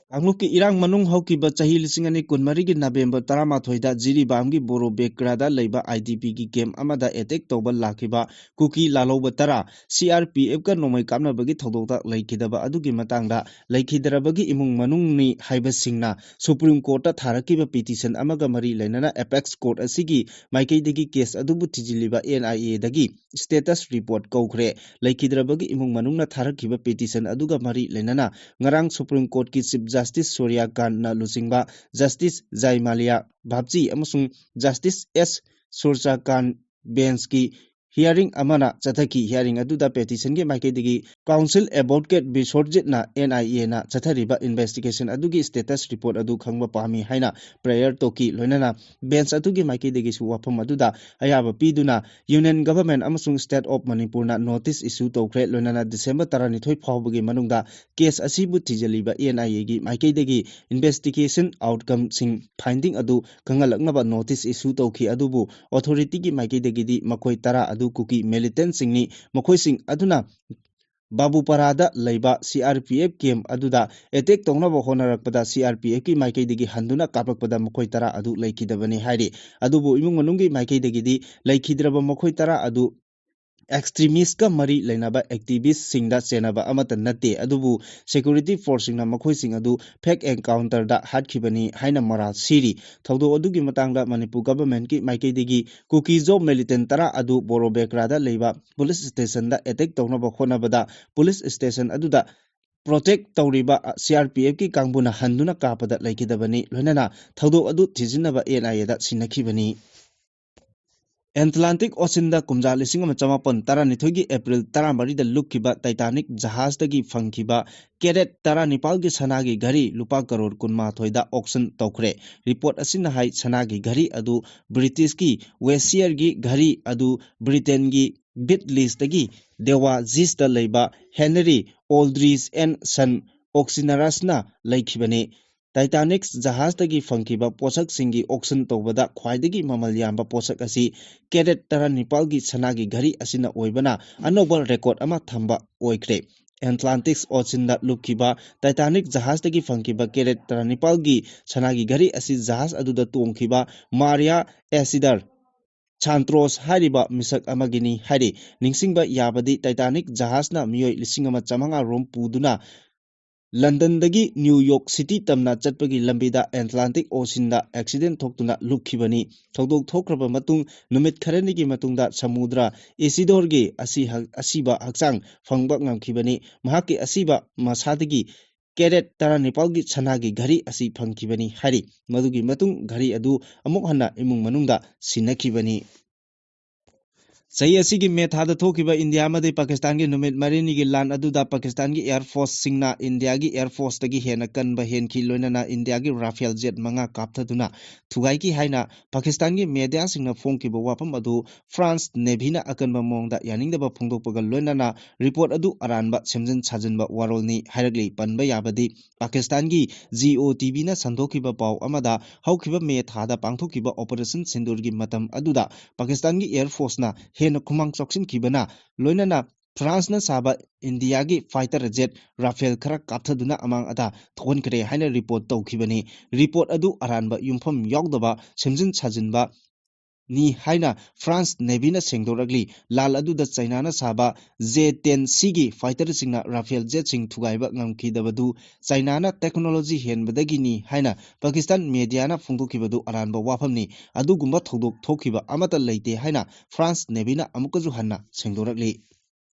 ꯀꯥꯡꯂꯨꯞꯀꯤ ꯏꯔꯥꯡ ꯃꯅꯨꯡ ꯍꯧꯈꯤꯕ ꯆꯍꯤ ꯂꯤꯁꯤꯡ ꯑꯅꯤ ꯀꯨꯟꯃꯔꯤꯒꯤ November ꯇꯔꯥꯃꯥꯊꯣꯏꯗ ꯖꯤꯔꯤꯕꯥꯝꯒꯤ ꯕꯣꯔꯣ ꯕꯦꯀ꯭ꯔꯥꯗ ꯂꯩꯕ I D P ꯒꯤ camp ꯑꯃꯗ attack ꯇꯧꯕ ꯂꯥꯛꯈꯤꯕ ꯀꯨꯀꯤ ꯂꯥꯜꯍꯧꯕ ꯇꯔꯥ C R P F ꯀ ꯅꯣꯡꯃꯩ ꯀꯥꯞꯅꯕꯒꯤ ꯊꯧꯗꯣꯛꯇ ꯂꯩꯈꯤꯗꯕ ꯑꯗꯨꯒꯤ ꯃꯇꯥꯡꯗ ꯂꯩꯈꯤꯗ꯭ꯔꯕꯒꯤ ꯏꯃꯨꯡ ꯃꯅꯨꯡꯅꯤ ꯍꯥꯏꯕꯁꯤꯡꯅ Supreme Courtꯇ ꯊꯥꯔꯛꯈꯤꯕ petition ꯑꯃꯒ ꯃꯔꯤ ꯂꯩꯅꯅ Apex Court ꯑꯁꯤꯒꯤ ꯃꯥꯏꯀꯩꯗꯒꯤ case ꯑꯗꯨꯕꯨ ꯊꯤꯖꯤꯜꯂꯤꯕ N I A ꯗꯒꯤ status report ꯀꯧꯈ꯭ꯔꯦ꯫ ꯂꯩꯈꯤꯗ꯭ꯔꯕꯒꯤ ꯏꯃꯨꯡ ꯃꯅꯨꯡꯅ ꯊꯥꯔꯛꯈꯤꯕ petition ꯑꯗꯨꯒ ꯃꯔꯤ ꯂꯩꯅꯅ ꯉꯔꯥꯡ Supreme Courtꯀꯤ Chief Justice ꯁꯨꯔ꯭ꯌ ꯀꯥꯟꯠꯅ ꯂꯨꯆꯤꯡꯕ Justice ꯖꯥꯏꯃꯥꯂꯤꯌꯥ ꯚꯥꯞꯆꯤ ꯑꯃꯁꯨꯡ Justice S ꯁꯨꯔꯆꯥꯀꯥꯟ benchꯀꯤ hearing ꯑꯃꯅ ꯆꯠꯊꯈꯤ꯫ Hearing ꯑꯗꯨꯗ petitionꯒꯤ ꯃꯥꯏꯀꯩꯗꯒꯤ counsel advocate ꯕꯤꯁ꯭ꯋꯔꯖꯤꯠꯅ N I A ꯅ ꯆꯠꯊꯔꯤꯕ investigation ꯑꯗꯨꯒꯤ status report ꯑꯗꯨ ꯈꯪꯕ ꯄꯥꯝꯃꯤ ꯍꯥꯏꯅ prayer ꯇꯧꯈꯤ꯫ ꯂꯣꯏꯅꯅ bench ꯑꯗꯨꯒꯤ ꯃꯥꯏꯀꯩꯗꯒꯤꯁꯨ ꯋꯥꯐꯝ ꯑꯗꯨꯗ ꯑꯌꯥꯕ ꯄꯤꯗꯨꯅ Union Government ꯑꯃꯁꯨꯡ State of ꯃꯅꯤꯄꯨꯔꯅ notice issue ꯇꯧꯈ꯭ꯔꯦ꯫ ꯂꯣꯏꯅꯅ December ꯇꯔꯥꯅꯤꯊꯣꯏ ꯐꯥꯎꯕꯒꯤ ꯃꯅꯨꯡꯗ case ꯑꯁꯤꯕꯨ ꯊꯤꯖꯤꯜꯂꯤꯕ N I A ꯒꯤ ꯃꯥꯏꯀꯩꯗꯒꯤ investigation outcomeꯁꯤꯡ finding ꯑꯗꯨ ꯈꯪꯍꯜꯂꯛꯅꯕ notice issue ꯇꯧꯈꯤ꯫ ꯑꯗꯨꯕꯨ authorityꯒꯤ ꯃꯥꯏꯀꯩꯗꯒꯤꯗꯤ ꯃꯈꯣꯏ ꯇꯔꯥ ꯑꯗꯨ ꯀꯨꯀꯤ militantꯁꯤꯡꯅꯤ꯫ ꯃꯈꯣꯏꯁꯤꯡ ꯑꯗꯨꯅ ꯕꯥꯕꯨꯄꯥꯔꯥꯗ ꯂꯩꯕ C R P F camp ꯑꯗꯨꯗ attack ꯇꯧꯅꯕ ꯍꯣꯠꯅꯔꯛꯄꯗ C R P Fꯀꯤ ꯃꯥꯏꯀꯩꯗꯒꯤ ꯍꯟꯗꯨꯅ ꯀꯥꯞꯂꯛꯄꯗ ꯃꯈꯣꯏ ꯇꯔꯥ ꯑꯗꯨ ꯂꯩꯈꯤꯗꯕꯅꯤ ꯍꯥꯏꯔꯤ꯫ ꯑꯗꯨꯕꯨ ꯏꯃꯨꯡ ꯃꯅꯨꯡꯒꯤ ꯃꯥꯏꯀꯩꯗꯒꯤꯗꯤ ꯂꯩꯈꯤꯗ꯭ꯔꯕ ꯃꯈꯣꯏ ꯇꯔꯥ ꯑꯗꯨ extremistꯀ ꯃꯔꯤ ꯂꯩꯅꯕ activistꯁꯤꯡꯗ ꯆꯦꯟꯅꯕ ꯑꯃꯠꯇ ꯅꯠꯇꯦ, ꯑꯗꯨꯕꯨ security forceꯁꯤꯡꯅ ꯃꯈꯣꯏꯁꯤꯡ ꯑꯗꯨ fake encounterꯗ ꯍꯥꯠꯈꯤꯕꯅꯤ ꯍꯥꯏꯅ ꯃꯔꯥꯜ ꯁꯤꯔꯤ꯫ ꯊꯧꯗꯣꯛ ꯑꯗꯨꯒꯤ ꯃꯇꯥꯡꯗ ꯃꯅꯤꯄꯨꯔ governmentꯀꯤ ꯃꯥꯏꯀꯩꯗꯒꯤ ꯀꯨꯀꯤꯖꯣ militant ꯇꯔꯥ ꯑꯗꯨ ꯕꯣꯔꯣꯕꯦꯀ꯭ꯔꯥꯗ ꯂꯩꯕ police stationꯗ attack ꯇꯧꯅꯕ ꯍꯣꯠꯅꯕꯗ police station ꯑꯗꯨꯗ protect ꯇꯧꯔꯤꯕ C R P Fꯀꯤ ꯀꯥꯡꯕꯨꯅ ꯍꯟꯗꯨꯅ ꯀꯥꯞꯄꯗ ꯂꯩꯈꯤꯗꯕꯅꯤ꯫ ꯂꯣꯏꯅꯅ ꯊꯧꯗꯣꯛ ꯑꯗꯨ ꯊꯤꯖꯤꯟꯅꯕ N I Aꯗ ꯁꯤꯟꯅꯈꯤꯕꯅꯤ꯫ ꯑꯦꯟꯇ꯭ꯂꯥꯟꯇꯤꯛ ꯑꯣꯁꯤꯟꯗ ꯀꯨꯝꯖꯥ ꯂꯤꯁꯤꯡ ꯑꯃ ꯆꯃꯥꯄꯟ ꯇꯔꯥꯅꯤꯊꯣꯏꯒꯤ ꯑꯦꯄ꯭ꯔꯤꯜ ꯇꯔꯥꯃꯔꯤꯗ ꯂꯨꯞꯈꯤꯕ ꯇꯥꯏꯇꯥꯅꯤꯛ ꯖꯍꯥꯖꯇꯒꯤ ꯐꯪꯈꯤꯕ ꯀꯦꯔꯦꯠ ꯇꯔꯥꯅꯤꯄꯥꯜꯒꯤ ꯁꯅꯥꯒꯤ ꯘꯔꯤ ꯂꯨꯄꯥ ꯀꯔꯣꯔ ꯀꯨꯟꯃꯥꯊꯣꯏꯗ ꯑꯣꯛꯁꯟ ꯇꯧꯈ꯭ꯔꯦ꯫ ꯔꯤꯄꯣꯔꯠ ꯑꯁꯤꯅ ꯍꯥꯏ, ꯁꯅꯥꯒꯤ ꯘꯔꯤ ꯑꯗꯨ ꯕ꯭ꯔꯤꯇꯤꯁꯀꯤ ꯋꯦꯁꯤꯌꯔꯒꯤ ꯘꯔꯤ ꯑꯗꯨ ꯕ꯭ꯔꯤꯇꯦꯟꯒꯤ ꯕꯤꯠꯂꯤꯁꯇꯒꯤ ꯗꯦꯋꯥꯖꯤꯁꯇ ꯂꯩꯕ ꯍꯦꯅꯔꯤ ꯑꯣꯜꯗ꯭ꯔꯤꯁ ꯑꯦꯟ ꯁꯟ ꯑꯣꯛꯁꯤꯅꯔꯁꯅ ꯂꯩꯈꯤꯕꯅꯤ꯫ ꯇꯥꯏꯇꯥꯅꯤꯛ ꯖꯍꯥꯖꯇꯒꯤ ꯐꯪꯈꯤꯕ ꯄꯣꯠꯁꯛꯁꯤꯡꯒꯤ ꯑꯣꯛꯁꯟ ꯇꯧꯕꯗ ꯈ꯭ꯋꯥꯏꯗꯒꯤ ꯃꯃꯜ ꯌꯥꯝꯕ ꯄꯣꯠꯁꯛ ꯑꯁꯤ ꯀꯦꯔꯦꯠ ꯇꯔꯥꯅꯤꯄꯥꯜꯒꯤ ꯁꯅꯥꯒꯤ ꯘꯔꯤ ꯑꯁꯤꯅ ꯑꯣꯏꯕꯅ ꯑꯅꯧꯕ ꯔꯦꯀꯣꯔꯗ ꯑꯃ ꯊꯝꯕ ꯑꯣꯏꯈ꯭ꯔꯦ꯫ ꯑꯦꯟꯇ꯭ꯂꯥꯟꯇꯤꯛ ꯑꯣꯁꯤꯟꯗ ꯂꯨꯞꯈꯤꯕ ꯇꯥꯏꯇꯥꯅꯤꯛ ꯖꯍꯥꯖꯇꯒꯤ ꯐꯪꯈꯤꯕ ꯀꯦꯔꯦꯠ ꯇꯔꯥꯅꯤꯄꯥꯜꯒꯤ ꯁꯅꯥꯒꯤ ꯘꯔꯤ ꯑꯁꯤ ꯖꯍꯥꯖ ꯑꯗꯨꯗ ꯇꯣꯡꯈꯤꯕ ꯃꯥꯔꯤꯌꯥ ꯑꯦꯁꯤꯗꯔ ꯁꯥꯟꯇ꯭ꯔꯣꯁ ꯍꯥꯏꯔꯤꯕ ꯃꯤꯁꯛ ꯑꯃꯒꯤꯅꯤ ꯍꯥꯏꯔꯤ꯫ ꯅꯤꯡꯁꯤꯡꯕ ꯌꯥꯕꯗꯤ, ꯇꯥꯏꯇꯥꯅꯤꯛ ꯖꯍꯥꯖꯅ ꯃꯤꯑꯣꯏ ꯂꯤꯁꯤꯡ ꯑꯃ ꯆꯥꯃꯉꯥ ꯔꯣꯝ ꯄꯨꯗꯨꯅ ꯂꯟꯗꯟꯗꯒꯤ ꯅ꯭ꯌꯨ ꯌꯣꯔꯛ ꯁꯤꯇꯤ ꯇꯝꯅ ꯆꯠꯄꯒꯤ ꯂꯝꯕꯤꯗ ꯑꯦꯟꯇ꯭ꯂꯥꯟꯇꯤꯛ ꯑꯣꯁꯤꯟꯗ ꯑꯦꯛꯁꯤꯗꯦꯟ ꯊꯣꯛꯇꯨꯅ ꯂꯨꯞꯈꯤꯕꯅꯤ꯫ ꯊꯧꯗꯣꯛ ꯊꯣꯛꯈ꯭ꯔꯕ ꯃꯇꯨꯡ ꯅꯨꯃꯤꯠ ꯈꯔꯅꯤꯒꯤ ꯃꯇꯨꯡꯗ ꯁꯃꯨꯗ꯭ꯔ ꯏꯁꯤꯗꯣꯔꯒꯤ ꯑꯁꯤ ꯍꯛ-, ꯑꯁꯤꯕ ꯍꯛꯆꯥꯡ ꯐꯪꯕ ꯉꯝꯈꯤꯕꯅꯤ꯫ ꯃꯍꯥꯛꯀꯤ ꯑꯁꯤꯕ ꯃꯁꯥꯗꯒꯤ ꯀꯦꯔꯦꯠ ꯇꯔꯥꯅꯤꯄꯥꯜꯒꯤ ꯁꯅꯥꯒꯤ ꯘꯔꯤ ꯑꯁꯤ ꯐꯪꯈꯤꯕꯅꯤ ꯍꯥꯏꯔꯤ꯫ ꯃꯗꯨꯒꯤ ꯃꯇꯨꯡ ꯘꯔꯤ ꯑꯗꯨ ꯑꯃꯨꯛ ꯍꯟꯅ ꯏꯃꯨꯡ ꯃꯅꯨꯡꯗ ꯁꯤꯟꯅꯈꯤꯕꯅꯤ꯫ ꯆꯍꯤ ꯑꯁꯤꯒꯤ ꯃꯦ ꯊꯥꯗ ꯊꯣꯛꯈꯤꯕ ꯏꯟꯗꯤꯌꯥ ꯑꯃꯗꯤ ꯄꯥꯀꯤꯁꯇꯥꯟꯒꯤ ꯅꯨꯃꯤꯠ ꯃꯔꯤꯅꯤꯒꯤ ꯂꯥꯟ ꯑꯗꯨꯗ ꯄꯥꯀꯤꯁꯇꯥꯟꯒꯤ ꯑꯦꯌꯔ ꯐꯣꯔꯁꯁꯤꯡꯅ ꯏꯟꯗꯤꯌꯥꯒꯤ ꯑꯦꯌꯔ ꯐꯣꯔꯁꯇꯒꯤ ꯍꯦꯟꯅ ꯀꯟꯕ ꯍꯦꯟꯈꯤ, ꯂꯣꯏꯅꯅ ꯏꯟꯗꯤꯌꯥꯒꯤ ꯔꯥꯐꯦꯜ ꯖꯦꯠ ꯃꯉꯥ ꯀꯥꯞꯊꯗꯨꯅ ꯊꯨꯒꯥꯏꯈꯤ ꯍꯥꯏꯅ ꯄꯥꯀꯤꯁꯇꯥꯟꯒꯤ ꯃꯦꯗꯤꯌꯥꯁꯤꯡꯅ ꯐꯣꯡꯈꯤꯕ ꯋꯥꯐꯝ ꯑꯗꯨ ꯐ꯭ꯔꯥꯟꯁ ꯅꯦꯚꯤꯅ ꯑꯀꯟꯕ ꯃꯑꯣꯡꯗ ꯌꯥꯅꯤꯡꯗꯕ ꯐꯣꯡꯗꯣꯛꯄꯒ ꯂꯣꯏꯅꯅ ꯔꯤꯄꯣꯔꯠ ꯑꯗꯨ ꯑꯔꯥꯟꯕ ꯁꯦꯝꯖꯤꯟ ꯁꯥꯖꯤꯟꯕ ꯋꯥꯔꯣꯜꯅꯤ ꯍꯥꯏꯔꯛꯂꯤ꯫ ꯄꯟꯕ ꯌꯥꯕꯗꯤ, ꯄꯥꯀꯤꯁꯇꯥꯟꯒꯤ ꯖꯤ ꯑꯣ ꯇꯤ ꯚꯤꯅ ꯁꯟꯗꯣꯛꯈꯤꯕ ꯄꯥꯎ ꯑꯃꯗ, ꯍꯧꯈꯤꯕ ꯃꯦ ꯊꯥꯗ ꯄꯥꯡꯊꯣꯛꯈꯤꯕ ꯑꯣꯄꯔꯦꯁꯟ ꯁꯤꯟꯗꯨꯔꯒꯤ ꯃꯇꯝ ꯑꯗꯨꯗ ꯄꯥꯀꯤꯁꯇꯥꯟꯒꯤ ꯑꯦꯌꯔ ꯐꯣꯔꯁꯅ ꯍꯦꯟꯅ ꯈꯨꯃꯥꯡ ꯆꯥꯎꯁꯤꯟꯈꯤꯕꯅ ꯂꯣꯏꯅꯅ ꯐ꯭ꯔꯥꯟꯁꯅ ꯁꯥꯕ ꯏꯟꯗꯤꯌꯥꯒꯤ ꯐꯥꯏꯇꯔ ꯖꯦꯠ ꯔꯥꯐꯦꯜ ꯈꯔ ꯀꯥꯞꯊꯗꯨꯅ ꯑꯃꯥꯡ ꯑꯇꯥ ꯊꯣꯛꯍꯟꯈ꯭ꯔꯦ ꯍꯥꯏꯅ ꯔꯤꯄꯣꯔꯠ ꯇꯧꯈꯤꯕꯅꯤ꯫ ꯔꯤꯄꯣꯔꯠ ꯑꯗꯨ ꯑꯔꯥꯟꯕ, ꯌꯨꯝꯐꯝ ꯌꯥꯎꯗꯕ, ꯁꯦꯝꯖꯤꯟ ꯁꯥꯖꯤꯟꯕ ꯅꯤ ꯍꯥꯏꯅ ꯐ꯭ꯔꯥꯟꯁ ꯅꯦꯚꯤꯅ ꯁꯦꯡꯗꯣꯔꯛꯂꯤ꯫ ꯂꯥꯜ ꯑꯗꯨꯗ ꯆꯩꯅꯥꯅ ꯁꯥꯕ ꯖꯦ ꯇꯦꯟ ꯁꯤꯒꯤ ꯐꯥꯏꯇꯔꯁꯤꯡꯅ ꯔꯥꯐꯦꯜ ꯖꯦꯠꯁꯤꯡ ꯊꯨꯒꯥꯏꯕ ꯉꯝꯈꯤꯗꯕꯗꯨ ꯆꯩꯅꯥꯅ ꯇꯦꯛꯅꯣꯂꯣꯖꯤ ꯍꯦꯟꯕꯗꯒꯤꯅꯤ ꯍꯥꯏꯅ ꯄꯥꯀꯤꯁꯇꯥꯟ ꯃꯦꯗꯤꯌꯥꯅ ꯐꯣꯡꯗꯣꯛꯈꯤꯕꯗꯨ ꯑꯔꯥꯟꯕ ꯋꯥꯐꯝꯅꯤ꯫ ꯑꯗꯨꯒꯨꯝꯕ ꯊꯧꯗꯣꯛ ꯊꯣꯛꯈꯤꯕ ꯑꯃꯠꯇ ꯂꯩꯇꯦ ꯍꯥꯏꯅ ꯐ꯭ꯔꯥꯟꯁ ꯅꯦꯚꯤꯅ ꯑꯃꯨꯛꯀꯁꯨ ꯍꯟꯅ ꯁꯦꯡꯗꯣꯔꯛꯂꯤ꯫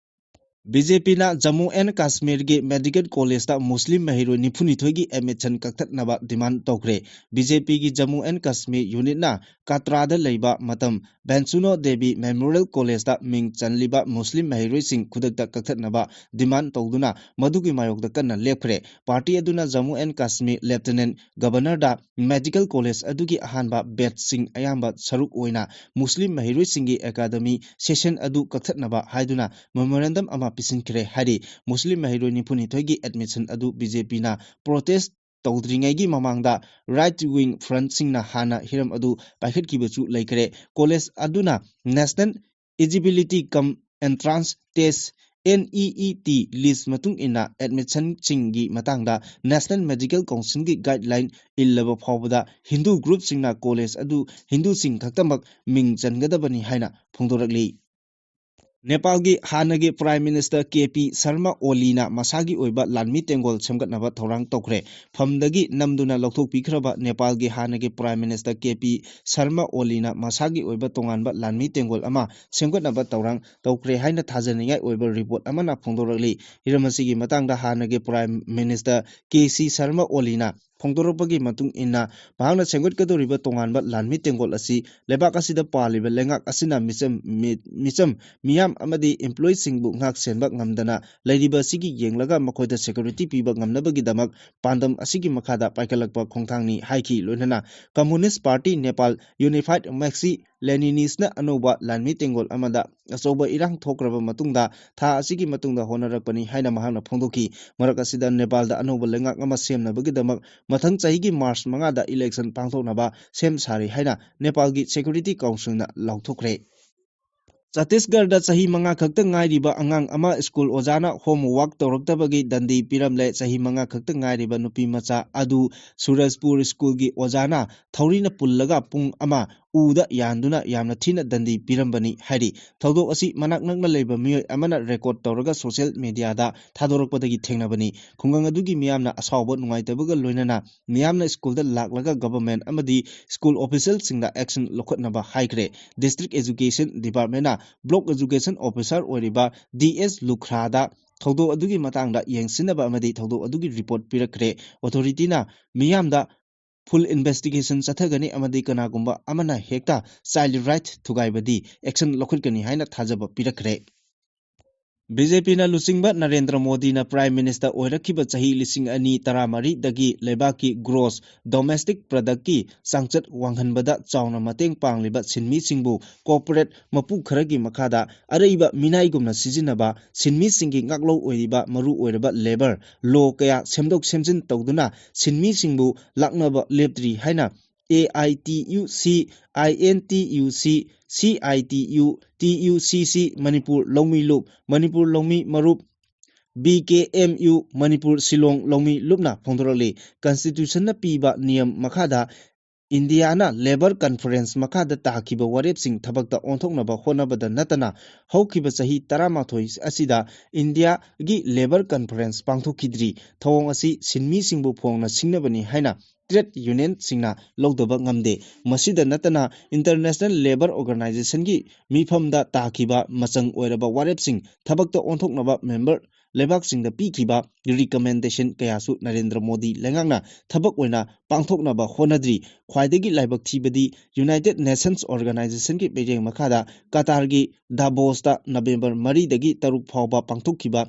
ꯕꯤ ꯖꯦ ꯄꯤꯅ ꯖꯝꯃꯨ ꯑꯦꯟ ꯀꯥꯁꯃꯤꯔꯒꯤ ꯃꯦꯗꯤꯀꯦꯜ ꯀꯣꯂꯦꯖꯇ ꯃꯨꯁꯂꯤꯝ ꯃꯍꯩꯔꯣꯏ ꯅꯤꯐꯨꯅꯤꯊꯣꯏꯒꯤ ꯑꯦꯗꯃꯤꯁꯟ ꯀꯛꯊꯠꯅꯕ ꯗꯤꯃꯥꯟ ꯇꯧꯈ꯭ꯔꯦ꯫ ꯕꯤ ꯖꯦ ꯄꯤꯒꯤ ꯖꯝꯃꯨ ꯑꯦꯟ ꯀꯥꯁꯃꯤꯔ ꯌꯨꯅꯤꯠꯅ ꯀꯥꯇ꯭ꯔꯥꯗ ꯂꯩꯕ ꯃꯇꯝ ꯕꯦꯟꯁꯨꯅꯣ ꯗꯦꯕꯤ ꯃꯦꯃꯣꯔꯤꯌꯦꯜ ꯀꯣꯂꯦꯖꯇ ꯃꯤꯡ ꯆꯟꯂꯤꯕ ꯃꯨꯁꯂꯤꯝ ꯃꯍꯩꯔꯣꯏꯁꯤꯡ ꯈꯨꯗꯛꯇ ꯀꯛꯊꯠꯅꯕ ꯗꯤꯃꯥꯟ ꯇꯧꯗꯨꯅ ꯃꯗꯨꯒꯤ ꯃꯥꯌꯣꯛꯇ ꯀꯟꯅ ꯂꯦꯞꯈ꯭ꯔꯦ꯫ ꯄꯥꯔꯇꯤ ꯑꯗꯨꯅ ꯖꯝꯃꯨ ꯑꯦꯟ ꯀꯥꯁꯃꯤꯔ ꯂꯦꯐꯇꯤꯅꯦꯟ ꯒꯕꯔꯅꯔꯗ ꯃꯦꯗꯤꯀꯦꯜ ꯀꯣꯂꯦꯖ ꯑꯗꯨꯒꯤ ꯑꯍꯥꯟꯕ ꯕꯦꯠꯁꯤꯡ ꯑꯌꯥꯝꯕ ꯁꯔꯨꯛ ꯑꯣꯏꯅ ꯃꯨꯁꯂꯤꯝ ꯃꯍꯩꯔꯣꯏꯁꯤꯡꯒꯤ ꯑꯦꯀꯥꯗꯃꯤ ꯁꯦꯁꯟ ꯑꯗꯨ ꯀꯛꯊꯠꯅꯕ ꯍꯥꯏꯗꯨꯅ ꯃꯦꯃꯣꯔꯦꯟꯗꯝ ꯑꯃ ꯄꯤꯁꯤꯟꯈ꯭ꯔꯦ ꯍꯥꯏꯔꯤ꯫ ꯃꯨꯁꯂꯤꯝ ꯃꯍꯩꯔꯣꯏ ꯅꯤꯐꯨꯅꯤꯊꯣꯏꯒꯤ ꯑꯦꯗꯃꯤꯁꯟ ꯑꯗꯨ ꯕꯤ ꯖꯦ ꯄꯤꯅ ꯄ꯭ꯔꯣꯇꯦꯁ ꯇꯧꯗ꯭ꯔꯤꯉꯩꯒꯤ ꯃꯃꯥꯡꯗ ꯔꯥꯏꯠ ꯋꯤꯡ ꯐ꯭ꯔꯟꯠꯁꯤꯡꯅ ꯍꯥꯟꯅ ꯍꯤꯔꯝ ꯑꯗꯨ ꯄꯥꯏꯈꯠꯈꯤꯕꯁꯨ ꯂꯩꯈ꯭ꯔꯦ꯫ ꯀꯣꯂꯦꯖ ꯑꯗꯨꯅ national eligibility cum entrance test, N E E T, list ꯃꯇꯨꯡ ꯏꯟꯅ ꯑꯦꯗꯃꯤꯁꯟꯁꯤꯡꯒꯤ ꯃꯇꯥꯡꯗ ꯅꯦꯁꯅꯦꯜ ꯃꯦꯗꯤꯀꯦꯜ ꯀꯥꯎꯟꯁꯤꯜꯒꯤ ꯒꯥꯏꯗꯂꯥꯏꯟ ꯏꯜꯂꯕ ꯐꯥꯎꯕꯗ ꯍꯤꯟꯗꯨ ꯒ꯭ꯔꯨꯞꯁꯤꯡꯅ ꯀꯣꯂꯦꯖ ꯑꯗꯨ ꯍꯤꯟꯗꯨꯁꯤꯡ ꯈꯛꯇꯃꯛ ꯃꯤꯡ ꯆꯟꯒꯗꯕꯅꯤ ꯍꯥꯏꯅ ꯐꯣꯡꯗꯣꯔꯛꯂꯤ꯫ ꯅꯦꯄꯥꯜꯒꯤ ꯍꯥꯟꯅꯒꯤ prime minister K P Sharma ꯑꯣꯂꯤꯅ ꯃꯁꯥꯒꯤ ꯑꯣꯏꯕ ꯂꯥꯟꯃꯤ ꯇꯦꯡꯒꯣꯜ ꯁꯦꯝꯒꯠꯅꯕ ꯊꯧꯔꯥꯡ ꯇꯧꯈ꯭ꯔꯦ꯫ ꯐꯝꯗꯒꯤ ꯅꯝꯗꯨꯅ ꯂꯧꯊꯣꯛꯄꯤꯈ꯭ꯔꯕ ꯅꯦꯄꯥꯜꯒꯤ ꯍꯥꯟꯅꯒꯤ prime minister K P Sharma ꯑꯣꯂꯤꯅ ꯃꯁꯥꯒꯤ ꯑꯣꯏꯕ ꯇꯣꯉꯥꯟꯕ ꯂꯥꯟꯃꯤ ꯇꯦꯡꯒꯣꯜ ꯑꯃ ꯁꯦꯝꯒꯠꯅꯕ ꯊꯧꯔꯥꯡ ꯇꯧꯈ꯭ꯔꯦ ꯍꯥꯏꯅ ꯊꯥꯖꯅꯤꯡꯉꯥꯏ ꯑꯣꯏꯕ ꯔꯤꯄꯣꯔꯠ ꯑꯃꯅ ꯐꯣꯡꯗꯣꯔꯛꯂꯤ꯫ ꯍꯤꯔꯝ ꯑꯁꯤꯒꯤ ꯃꯇꯥꯡꯗ ꯍꯥꯟꯅꯒꯤ prime minister K C Sharma ꯑꯣꯂꯤꯅ ꯐꯣꯡꯗꯣꯔꯛꯄꯒꯤ ꯃꯇꯨꯡ ꯏꯟꯅ, ꯃꯍꯥꯛꯅ ꯁꯦꯝꯒꯠꯀꯗꯧꯔꯤꯕ ꯇꯣꯉꯥꯟꯕ ꯂꯥꯟꯃꯤ ꯇꯦꯡꯒꯣꯜ ꯑꯁꯤ ꯂꯩꯕꯥꯛ ꯑꯁꯤꯗ ꯄꯥꯜꯂꯤꯕ ꯂꯩꯉꯥꯛ ꯑꯁꯤꯅ ꯃꯤꯆꯝ, ꯃꯤ-, ꯃꯤꯆꯝ ꯃꯤꯌꯥꯝ ꯑꯃꯗꯤ employee ꯁꯤꯡꯕꯨ ꯉꯥꯛ ꯁꯦꯟꯕ ꯉꯝꯗꯅ ꯂꯩꯔꯤꯕ ꯑꯁꯤꯒꯤ ꯌꯦꯡꯂꯒ ꯃꯈꯣꯏꯗ security ꯄꯤꯕ ꯉꯝꯅꯕꯒꯤꯗꯃꯛ ꯄꯥꯟꯗꯝ ꯑꯁꯤꯒꯤ ꯃꯈꯥꯗ ꯄꯥꯏꯈꯠꯂꯛꯄ ꯈꯣꯡꯊꯥꯡꯅꯤ ꯍꯥꯏꯈꯤ꯫ ꯂꯣꯏꯅꯅ Communist Party Nepal Unified Marxist Leninist ꯅ ꯑꯅꯧꯕ ꯂꯥꯟꯃꯤ ꯇꯦꯡꯒꯣꯜ ꯑꯃꯗ ꯑꯆꯧꯕ ꯏꯔꯥꯡ ꯊꯣꯛꯈ꯭ꯔꯕ ꯃꯇꯨꯡꯗ ꯊꯥ ꯑꯁꯤꯒꯤ ꯃꯇꯨꯡꯗ ꯍꯣꯠꯅꯔꯛꯄꯅꯤ ꯍꯥꯏꯅ ꯃꯍꯥꯛꯅ ꯐꯣꯡꯗꯣꯛꯈꯤ꯫ ꯃꯔꯛ ꯑꯁꯤꯗ ꯅꯦꯄꯥꯜꯗ ꯑꯅꯧꯕ ꯂꯩꯉꯥꯛ ꯑꯃ ꯁꯦꯝꯅꯕꯒꯤꯗꯃꯛ ꯃꯊꯪ ꯆꯍꯤꯒꯤ ꯃꯥꯔꯆ ꯃꯉꯥꯗ election ꯄꯥꯡꯊꯣꯛꯅꯕ ꯁꯦꯝ ꯁꯥꯔꯤ ꯍꯥꯏꯅ ꯅꯦꯄꯥꯜꯒꯤ Security Council ꯅ ꯂꯥꯎꯊꯣꯛꯈ꯭ꯔꯦ꯫ ꯆꯇꯤꯁꯒꯔꯗ ꯆꯍꯤ ꯃꯉꯥ ꯈꯛꯇ ꯉꯥꯏꯔꯤꯕ ꯑꯉꯥꯡ ꯑꯃ ꯁ꯭ꯀꯨꯜ ꯑꯣꯖꯥꯅ homework ꯇꯧꯔꯛꯇꯕꯒꯤ ꯗꯟꯗꯤ ꯄꯤꯔꯝꯂꯦ꯫ ꯆꯍꯤ ꯃꯉꯥ ꯈꯛꯇ ꯉꯥꯏꯔꯤꯕ ꯅꯨꯄꯤ ꯃꯆꯥ ꯑꯗꯨ ꯁꯨꯔꯖꯄꯨꯔ ꯁ꯭ꯀꯨꯜꯒꯤ ꯑꯣꯖꯥꯅ ꯊꯧꯔꯤꯅ ꯄꯨꯜꯂꯒ ꯄꯨꯡ ꯑꯃ ꯎꯗ ꯌꯥꯟꯗꯨꯅ ꯌꯥꯝꯅ ꯊꯤꯅ ꯗꯟꯗꯤ ꯄꯤꯔꯝꯕꯅꯤ ꯍꯥꯏꯔꯤ꯫ ꯊꯧꯗꯣꯛ ꯑꯁꯤ ꯃꯅꯥꯛ ꯅꯛꯅ ꯂꯩꯕ ꯃꯤꯑꯣꯏ ꯑꯃꯅ ꯔꯦꯀꯣꯔꯗ ꯇꯧꯔꯒ ꯁꯣꯁꯤꯌꯦꯜ ꯃꯦꯗꯤꯌꯥꯗ ꯊꯥꯗꯣꯔꯛꯄꯗꯒꯤ ꯊꯦꯡꯅꯕꯅꯤ꯫ ꯈꯨꯡꯒꯪ ꯑꯗꯨꯒꯤ ꯃꯤꯌꯥꯝꯅ ꯑꯁꯥꯎꯕ ꯅꯨꯡꯉꯥꯏꯇꯕꯒ ꯂꯣꯏꯅꯅ ꯃꯤꯌꯥꯝꯅ ꯁ꯭ꯀꯨꯜꯗ ꯂꯥꯛꯂꯒ ꯒꯚꯔꯟꯃꯦꯟꯠ ꯑꯃꯗꯤ ꯁ꯭ꯀꯨꯜ ꯑꯣꯐꯤꯁꯤꯌꯦꯜꯁꯤꯡꯗ ꯑꯦꯛꯁꯟ ꯂꯧꯈꯠꯅꯕ ꯍꯥꯏꯈ꯭ꯔꯦ꯫ ꯗꯤꯁꯇ꯭ꯔꯤꯛ ꯑꯦꯖꯨꯀꯦꯁꯟ ꯗꯤꯄꯥꯔꯠꯃꯦꯟꯠꯅ ꯕ꯭ꯂꯣꯛ ꯑꯦꯖꯨꯀꯦꯁꯟ ꯑꯣꯐꯤꯁꯥꯔ ꯑꯣꯏꯔꯤꯕ ꯗꯤ ꯑꯦꯁ ꯂꯨꯈ꯭ꯔꯥꯗ ꯊꯧꯗꯣꯛ ꯑꯗꯨꯒꯤ ꯃꯇꯥꯡꯗ ꯌꯦꯡꯁꯤꯟꯅꯕ ꯑꯃꯗꯤ ꯊꯧꯗꯣꯛ ꯑꯗꯨꯒꯤ ꯔꯤꯄꯣꯔꯠ ꯄꯤꯔꯛꯈ꯭ꯔꯦ꯫ ꯑꯣꯊꯣꯔꯤꯇꯤꯅ ꯃꯤꯌꯥꯝꯗ ꯐꯨꯜ ꯏꯟꯚꯦꯁꯇꯤꯒꯦꯁꯟ ꯆꯠꯊꯒꯅꯤ ꯑꯃꯗꯤ ꯀꯅꯥꯒꯨꯝꯕ ꯑꯃꯅ ꯍꯦꯛꯇ ꯆꯥꯏꯜ ꯔꯥꯏꯠ ꯊꯨꯒꯥꯏꯕꯗꯤ ꯑꯦꯛꯁꯟ ꯂꯧꯈꯠꯀꯅꯤ ꯍꯥꯏꯅ ꯊꯥꯖꯕ ꯄꯤꯔꯛꯈ꯭ꯔꯦ꯫ ꯕꯤ ꯖꯦ ꯄꯤꯅ ꯂꯨꯆꯤꯡꯕ ꯅꯔꯦꯟꯗ꯭ꯔ ꯃꯣꯗꯤꯅ ꯄ꯭ꯔꯥꯏꯝ ꯃꯤꯅꯤꯁꯇꯔ ꯑꯣꯏꯔꯛꯈꯤꯕ ꯆꯍꯤ ꯂꯤꯁꯤꯡ ꯑꯅꯤ ꯇꯔꯥꯃꯔꯤꯗꯒꯤ ꯂꯩꯕꯥꯛꯀꯤ ꯒ꯭ꯔꯣꯁ ꯗꯣꯃꯦꯁꯇꯤꯛ ꯄ꯭ꯔꯗꯛꯀꯤ ꯆꯥꯡꯆꯠ ꯋꯥꯡꯍꯟꯕꯗ ꯆꯥꯎꯅ ꯃꯇꯦꯡ ꯄꯥꯡꯂꯤꯕ ꯁꯤꯟꯃꯤꯁꯤꯡꯕꯨ ꯀꯣꯔꯄꯣꯔꯦꯠ ꯃꯄꯨ ꯈꯔꯒꯤ ꯃꯈꯥꯗ ꯑꯔꯩꯕ ꯃꯤꯅꯥꯏꯒꯨꯝꯅ ꯁꯤꯖꯤꯟꯅꯕ ꯁꯤꯟꯃꯤꯁꯤꯡꯒꯤ ꯉꯥꯛꯂꯧ ꯑꯣꯏꯔꯤꯕ ꯃꯔꯨ ꯑꯣꯏꯔꯕ ꯂꯦꯕꯔ ꯂꯣ ꯀꯌꯥ ꯁꯦꯝꯗꯣꯛ ꯁꯦꯝꯖꯤꯟ ꯇꯧꯗꯨꯅ ꯁꯤꯟꯃꯤꯁꯤꯡꯕꯨ ꯂꯥꯛꯅꯕ ꯂꯦꯞꯇ꯭ꯔꯤ ꯍꯥꯏꯅ ꯑꯦ ꯑꯥꯏ ꯇꯤ ꯌꯨ ꯁꯤ, ꯑꯥꯏ and T U C, C I T U, T U C C, Manipur ꯂꯧꯃꯤ ꯂꯨꯞ, ꯃꯅꯤꯄꯨꯔ ꯂꯧꯃꯤ ꯃꯔꯨꯞ, B K M U, Manipur ꯁꯤꯂꯣꯡ ꯂꯧꯃꯤ ꯂꯨꯞꯅ ꯐꯣꯡꯗꯣꯔꯛꯂꯤ꯫ ꯀꯟꯁꯇꯤꯇ꯭ꯌꯨꯁꯟꯅ ꯄꯤꯕ ꯅꯤꯌꯝ ꯃꯈꯥꯗ ꯏꯟꯗꯤꯌꯥꯅ ꯂꯦꯕꯔ ꯀꯟꯐꯔꯦꯟꯁ ꯃꯈꯥꯗ ꯇꯥꯈꯤꯕ ꯋꯥꯔꯦꯞꯁꯤꯡ ꯊꯕꯛꯇ ꯑꯣꯟꯊꯣꯛꯅꯕ ꯍꯣꯠꯅꯕꯗ ꯅꯠꯇꯅ ꯍꯧꯈꯤꯕ ꯆꯍꯤ ꯇꯔꯥꯃꯥꯊꯣꯏ ꯑꯁꯤꯗ ꯏꯟꯗꯤꯌꯥꯒꯤ ꯂꯦꯕꯔ ꯀꯟꯐꯔꯦꯟꯁ ꯄꯥꯡꯊꯣꯛꯈꯤꯗ꯭ꯔꯤ꯫ ꯊꯧꯑꯣꯡ ꯑꯁꯤ ꯁꯤꯟꯃꯤꯁꯤꯡꯕꯨ ꯐꯣꯡꯅ ꯁꯤꯡꯅꯕꯅꯤ ꯍꯥꯏꯅ ꯇ꯭ꯔꯦꯗ ꯌꯨꯅꯤꯌꯟꯁꯤꯡꯅ ꯂꯧꯗꯕ ꯉꯝꯗꯦ꯫ ꯃꯁꯤꯗ ꯅꯠꯇꯅ ꯏꯟꯇꯔꯅꯦꯁꯅꯦꯜ ꯂꯦꯕꯔ ꯑꯣꯔꯒꯅꯥꯏꯖꯦꯁꯟꯒꯤ ꯃꯤꯐꯝꯗ ꯇꯥꯈꯤꯕ ꯃꯆꯪ ꯑꯣꯏꯔꯕ ꯋꯥꯔꯦꯞꯁꯤꯡ ꯊꯕꯛꯇ ꯑꯣꯟꯊꯣꯛꯅꯕ ꯃꯦꯝꯕꯔ ꯂꯩꯕꯥꯛꯁꯤꯡꯗ ꯄꯤꯈꯤꯕ ꯔꯤꯀꯃꯦꯟꯗꯦꯁꯟ ꯀꯌꯥꯁꯨ ꯅꯔꯦꯟꯗ꯭ꯔ ꯃꯣꯗꯤ ꯂꯩꯉꯥꯛꯅ ꯊꯕꯛ ꯑꯣꯏꯅ ꯄꯥꯡꯊꯣꯛꯅꯕ ꯍꯣꯠꯅꯗ꯭ꯔꯤ꯫ ꯈ꯭ꯋꯥꯏꯗꯒꯤ ꯂꯥꯏꯕꯛ ꯊꯤꯕꯗꯤ ꯌꯨꯅꯥꯏꯇꯦꯗ ꯅꯦꯁꯟꯁ ꯑꯣꯔꯒꯅꯥꯏꯖꯦꯁꯟꯒꯤ ꯃꯤꯠꯌꯦꯡ ꯃꯈꯥꯗ ꯀꯇꯥꯔꯒꯤ ꯗꯥꯕꯣꯁꯇ ꯅꯕꯦꯝꯕꯔ ꯃꯔꯤꯗꯒꯤ ꯇꯔꯨꯛ ꯐꯥꯎꯕ ꯄꯥꯡꯊꯣꯛꯈꯤꯕ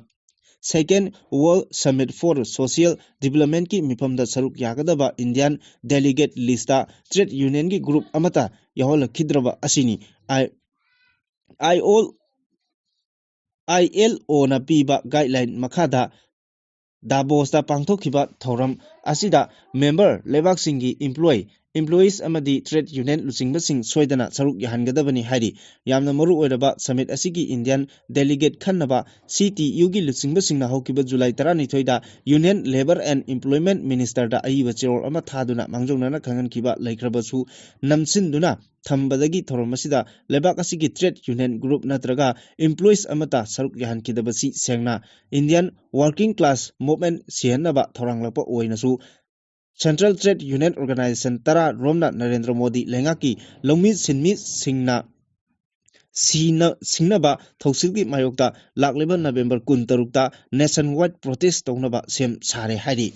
Second World Summit for Social Developmentꯀꯤ ꯃꯤꯐꯝꯗ ꯁꯔꯨꯛ ꯌꯥꯒꯗꯕ ꯏꯟꯗꯤꯌꯥꯟ ꯗꯦꯂꯤꯒꯦꯠ ꯂꯤꯁꯇ ꯇ꯭ꯔꯦꯗ ꯌꯨꯅꯤꯌꯟꯒꯤ ꯒ꯭ꯔꯨꯞ ꯑꯃꯠꯇ ꯌꯥꯎꯍꯜꯂꯛꯈꯤꯗ꯭ꯔꯕ ꯑꯁꯤꯅꯤ꯫ ꯑꯥꯏ ꯑꯣ ꯑꯥꯏ ꯑꯦꯜ ꯑꯣꯅ ꯄꯤꯕ ꯒꯥꯏꯗꯂꯥꯏꯟ ꯃꯈꯥꯗ ꯗꯥꯕꯣꯁꯇ ꯄꯥꯡꯊꯣꯛꯈꯤꯕ ꯊꯧꯔꯝ ꯑꯁꯤꯗ ꯃꯦꯝꯕꯔ ꯂꯩꯕꯥꯛꯁꯤꯡꯒꯤ ꯏꯝꯄ꯭ꯂꯣꯏ employees ꯑꯃꯗꯤ trade union ꯂꯨꯆꯤꯡꯕꯁꯤꯡ ꯁꯣꯏꯗꯅ ꯁꯔꯨꯛ ꯌꯥꯍꯟꯒꯗꯕꯅꯤ ꯍꯥꯏꯔꯤ꯫ ꯌꯥꯝꯅ ꯃꯔꯨ ꯑꯣꯏꯔꯕ summit ꯑꯁꯤꯒꯤ Indian delegate ꯈꯟꯅꯕ C T U ꯒꯤ ꯂꯨꯆꯤꯡꯕꯁꯤꯡꯅ ꯍꯧꯈꯤꯕ July ꯇꯔꯥꯅꯤꯊꯣꯏꯗ Union Labour and Employment Minister ꯗ ꯑꯏꯕ ꯆꯦꯔꯣꯜ ꯑꯃ ꯊꯥꯗꯨꯅ ꯃꯥꯡꯖꯧꯅꯅ ꯈꯪꯍꯟꯈꯤꯕ ꯂꯩꯈ꯭ꯔꯕꯁꯨ, ꯅꯝꯁꯤꯟꯗꯨꯅ ꯊꯝꯕꯗꯒꯤ ꯊꯧꯔꯝ ꯑꯁꯤꯗ ꯂꯩꯕꯥꯛ ꯑꯁꯤꯒꯤ trade union group ꯅꯠꯇ꯭ꯔꯒ employees ꯑꯃꯠꯇ ꯁꯔꯨꯛ ꯌꯥꯍꯟꯈꯤꯗꯕꯁꯤ ꯁꯦꯡꯅ Indian working class movement ꯁꯤꯍꯟꯅꯕ ꯊꯧꯔꯥꯡꯂꯛꯄ ꯑꯣꯏꯅꯁꯨ Central Trade Union Organization ꯇꯔꯥ ꯔꯣꯝꯅ ꯅꯔꯦꯟꯗ꯭ꯔ ꯃꯣꯗꯤ ꯂꯩꯉꯥꯛꯀꯤ ꯂꯧꯃꯤ ꯁꯤꯟꯃꯤꯁꯤꯡꯅ ꯁꯤꯅ-, ꯁꯤꯡꯅꯕ ꯊꯧꯁꯤꯜꯒꯤ ꯃꯥꯌꯣꯛꯇ ꯂꯥꯛꯂꯤꯕ November ꯀꯨꯟꯇꯔꯨꯛꯇ nation wide protest ꯇꯧꯅꯕ ꯁꯦꯝ ꯁꯥꯔꯦ ꯍꯥꯏꯔꯤ꯫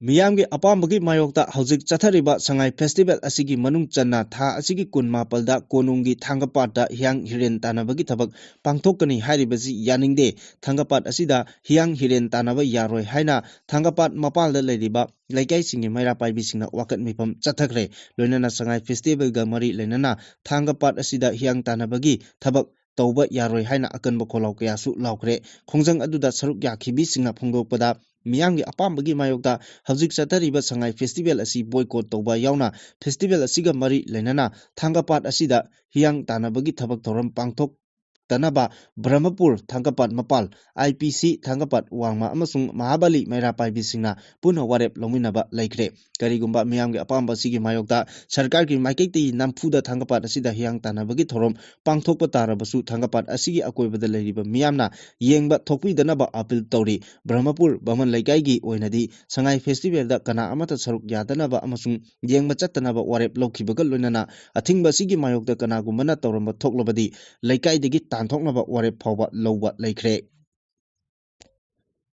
ꯃꯤꯌꯥꯝꯒꯤ ꯑꯄꯥꯝꯕꯒꯤ ꯃꯥꯌꯣꯛꯇ ꯍꯧꯖꯤꯛ ꯆꯠꯊꯔꯤꯕ ꯁꯉꯥꯏ festival ꯑꯁꯤꯒꯤ ꯃꯅꯨꯡ ꯆꯟꯅ ꯊꯥ ꯑꯁꯤꯒꯤ ꯀꯨꯟꯃꯥꯄꯜꯗ ꯀꯣꯅꯨꯡꯒꯤ ꯊꯥꯡꯒꯄꯥꯠꯇ ꯍꯤꯌꯥꯡ ꯍꯤꯔꯦꯟ ꯇꯥꯟꯅꯕꯒꯤ ꯊꯕꯛ ꯄꯥꯡꯊꯣꯛꯀꯅꯤ ꯍꯥꯏꯔꯤꯕꯁꯤ ꯌꯥꯅꯤꯡꯗꯦ꯫ ꯊꯥꯡꯒꯄꯥꯠ ꯑꯁꯤꯗ ꯍꯤꯌꯥꯡ ꯍꯤꯔꯦꯟ ꯇꯥꯟꯅꯕ ꯌꯥꯔꯣꯏ ꯍꯥꯏꯅ ꯊꯥꯡꯒꯄꯥꯠ ꯃꯄꯥꯜꯗ ꯂꯩꯔꯤꯕ ꯂꯩꯀꯥꯏꯁꯤꯡꯒꯤ ꯃꯩꯔꯥ ꯄꯥꯏꯕꯤꯁꯤꯡꯅ ꯋꯥꯀꯠ ꯃꯤꯐꯝ ꯆꯠꯊꯈ꯭ꯔꯦ꯫ ꯂꯣꯏꯅꯅ ꯁꯉꯥꯏ festival ꯒ ꯃꯔꯤ ꯂꯩꯅꯅ ꯊꯥꯡꯒꯄꯥꯠ ꯑꯁꯤꯗ ꯍꯤꯌꯥꯡ ꯇꯥꯟꯅꯕꯒꯤ ꯊꯕꯛ ꯇꯧꯕ ꯌꯥꯔꯣꯏ ꯍꯥꯏꯅ ꯑꯀꯟꯕ ꯈꯣꯜꯂꯥꯎ ꯀꯌꯥꯁꯨ ꯂꯥꯎꯈ꯭ꯔꯦ꯫ ꯈꯣꯡꯖꯪ ꯑꯗꯨꯗ ꯁꯔꯨꯛ ꯌꯥꯈꯤꯕꯤꯁꯤꯡꯅ ꯐꯣꯡꯗꯣꯛꯄꯗ, ꯃꯤꯌꯥꯝꯒꯤ ꯑꯄꯥꯝꯕꯒꯤ ꯃꯥꯌꯣꯛꯇ ꯍꯧꯖꯤꯛ ꯆꯠꯊꯔꯤꯕ ꯁꯉꯥꯏ festival ꯑꯁꯤ boycott ꯇꯧꯕ ꯌꯥꯎꯅ festival ꯑꯁꯤꯒ ꯃꯔꯤ ꯂꯩꯅꯅ ꯊꯥꯡꯒꯄꯥꯠ ꯑꯁꯤꯗ ꯍꯤꯌꯥꯡ ꯇꯥꯟꯅꯕꯒꯤ ꯊꯕꯛ ꯊꯧꯔꯝ ꯄꯥꯡꯊꯣꯛꯇꯅꯕ ꯕ꯭ꯔꯍꯃꯄꯨꯔ, ꯊꯥꯡꯒꯄꯥꯠ ꯃꯄꯥꯜ, I P C ꯊꯥꯡꯒꯄꯥꯠ ꯋꯥꯡꯃ ꯑꯃꯁꯨꯡ ꯃꯍꯥꯕꯂꯤ ꯃꯩꯔꯥ ꯄꯥꯏꯕꯤꯁꯤꯡꯅ ꯄꯨꯟꯅ ꯋꯥꯔꯦꯞ ꯂꯧꯃꯤꯟꯅꯕ ꯂꯩꯈ꯭ꯔꯦ꯫ ꯀꯔꯤꯒꯨꯝꯕ ꯃꯤꯌꯥꯝꯒꯤ ꯑꯄꯥꯝꯕ ꯑꯁꯤꯒꯤ ꯃꯥꯌꯣꯛꯇ ꯁꯔꯀꯥꯔꯒꯤ ꯃꯥꯏꯀꯩꯗꯒꯤ ꯅꯝꯐꯨꯗ ꯊꯥꯡꯒꯄꯥꯠ ꯑꯁꯤꯗ ꯍꯤꯌꯥꯡ ꯇꯥꯟꯅꯕꯒꯤ ꯊꯧꯔꯝ ꯄꯥꯡꯊꯣꯛꯄ ꯇꯥꯔꯕꯁꯨ, ꯊꯥꯡꯒꯄꯥꯠ ꯑꯁꯤꯒꯤ ꯑꯀꯣꯏꯕꯗ ꯂꯩꯔꯤꯕ ꯃꯤꯌꯥꯝꯅ ꯌꯦꯡꯕ ꯊꯣꯛꯄꯤꯗꯅꯕ appeal ꯇꯧꯔꯤ꯫ ꯕ꯭ꯔꯍꯃꯄꯨꯔ ꯕꯥꯃꯟ ꯂꯩꯀꯥꯏꯒꯤ ꯑꯣꯏꯅꯗꯤ ꯁꯉꯥꯏ festival ꯗ ꯀꯅꯥ ꯑꯃꯠꯇ ꯁꯔꯨꯛ ꯌꯥꯗꯅꯕ ꯑꯃꯁꯨꯡ ꯌꯦꯡꯕ ꯆꯠꯇꯅꯕ ꯋꯥꯔꯦꯞ ꯂꯧꯈꯤꯕꯒ ꯂꯣꯏꯅꯅ ꯑꯊꯤꯡꯕ ꯑꯁꯤꯒꯤ ꯃꯥꯌꯣꯛꯇ ꯀꯅꯥꯒꯨꯝꯕꯅ ꯇꯧꯔꯝꯕ ꯊꯣꯛꯂꯕꯗꯤ ꯂꯩꯀꯥꯏꯗꯒꯤ ꯇꯥꯟꯊꯣꯛꯅꯕ ꯋꯥꯔꯦꯞ ꯐꯥꯎꯕ ꯂꯧꯕ ꯂꯩꯈ꯭ꯔꯦ꯫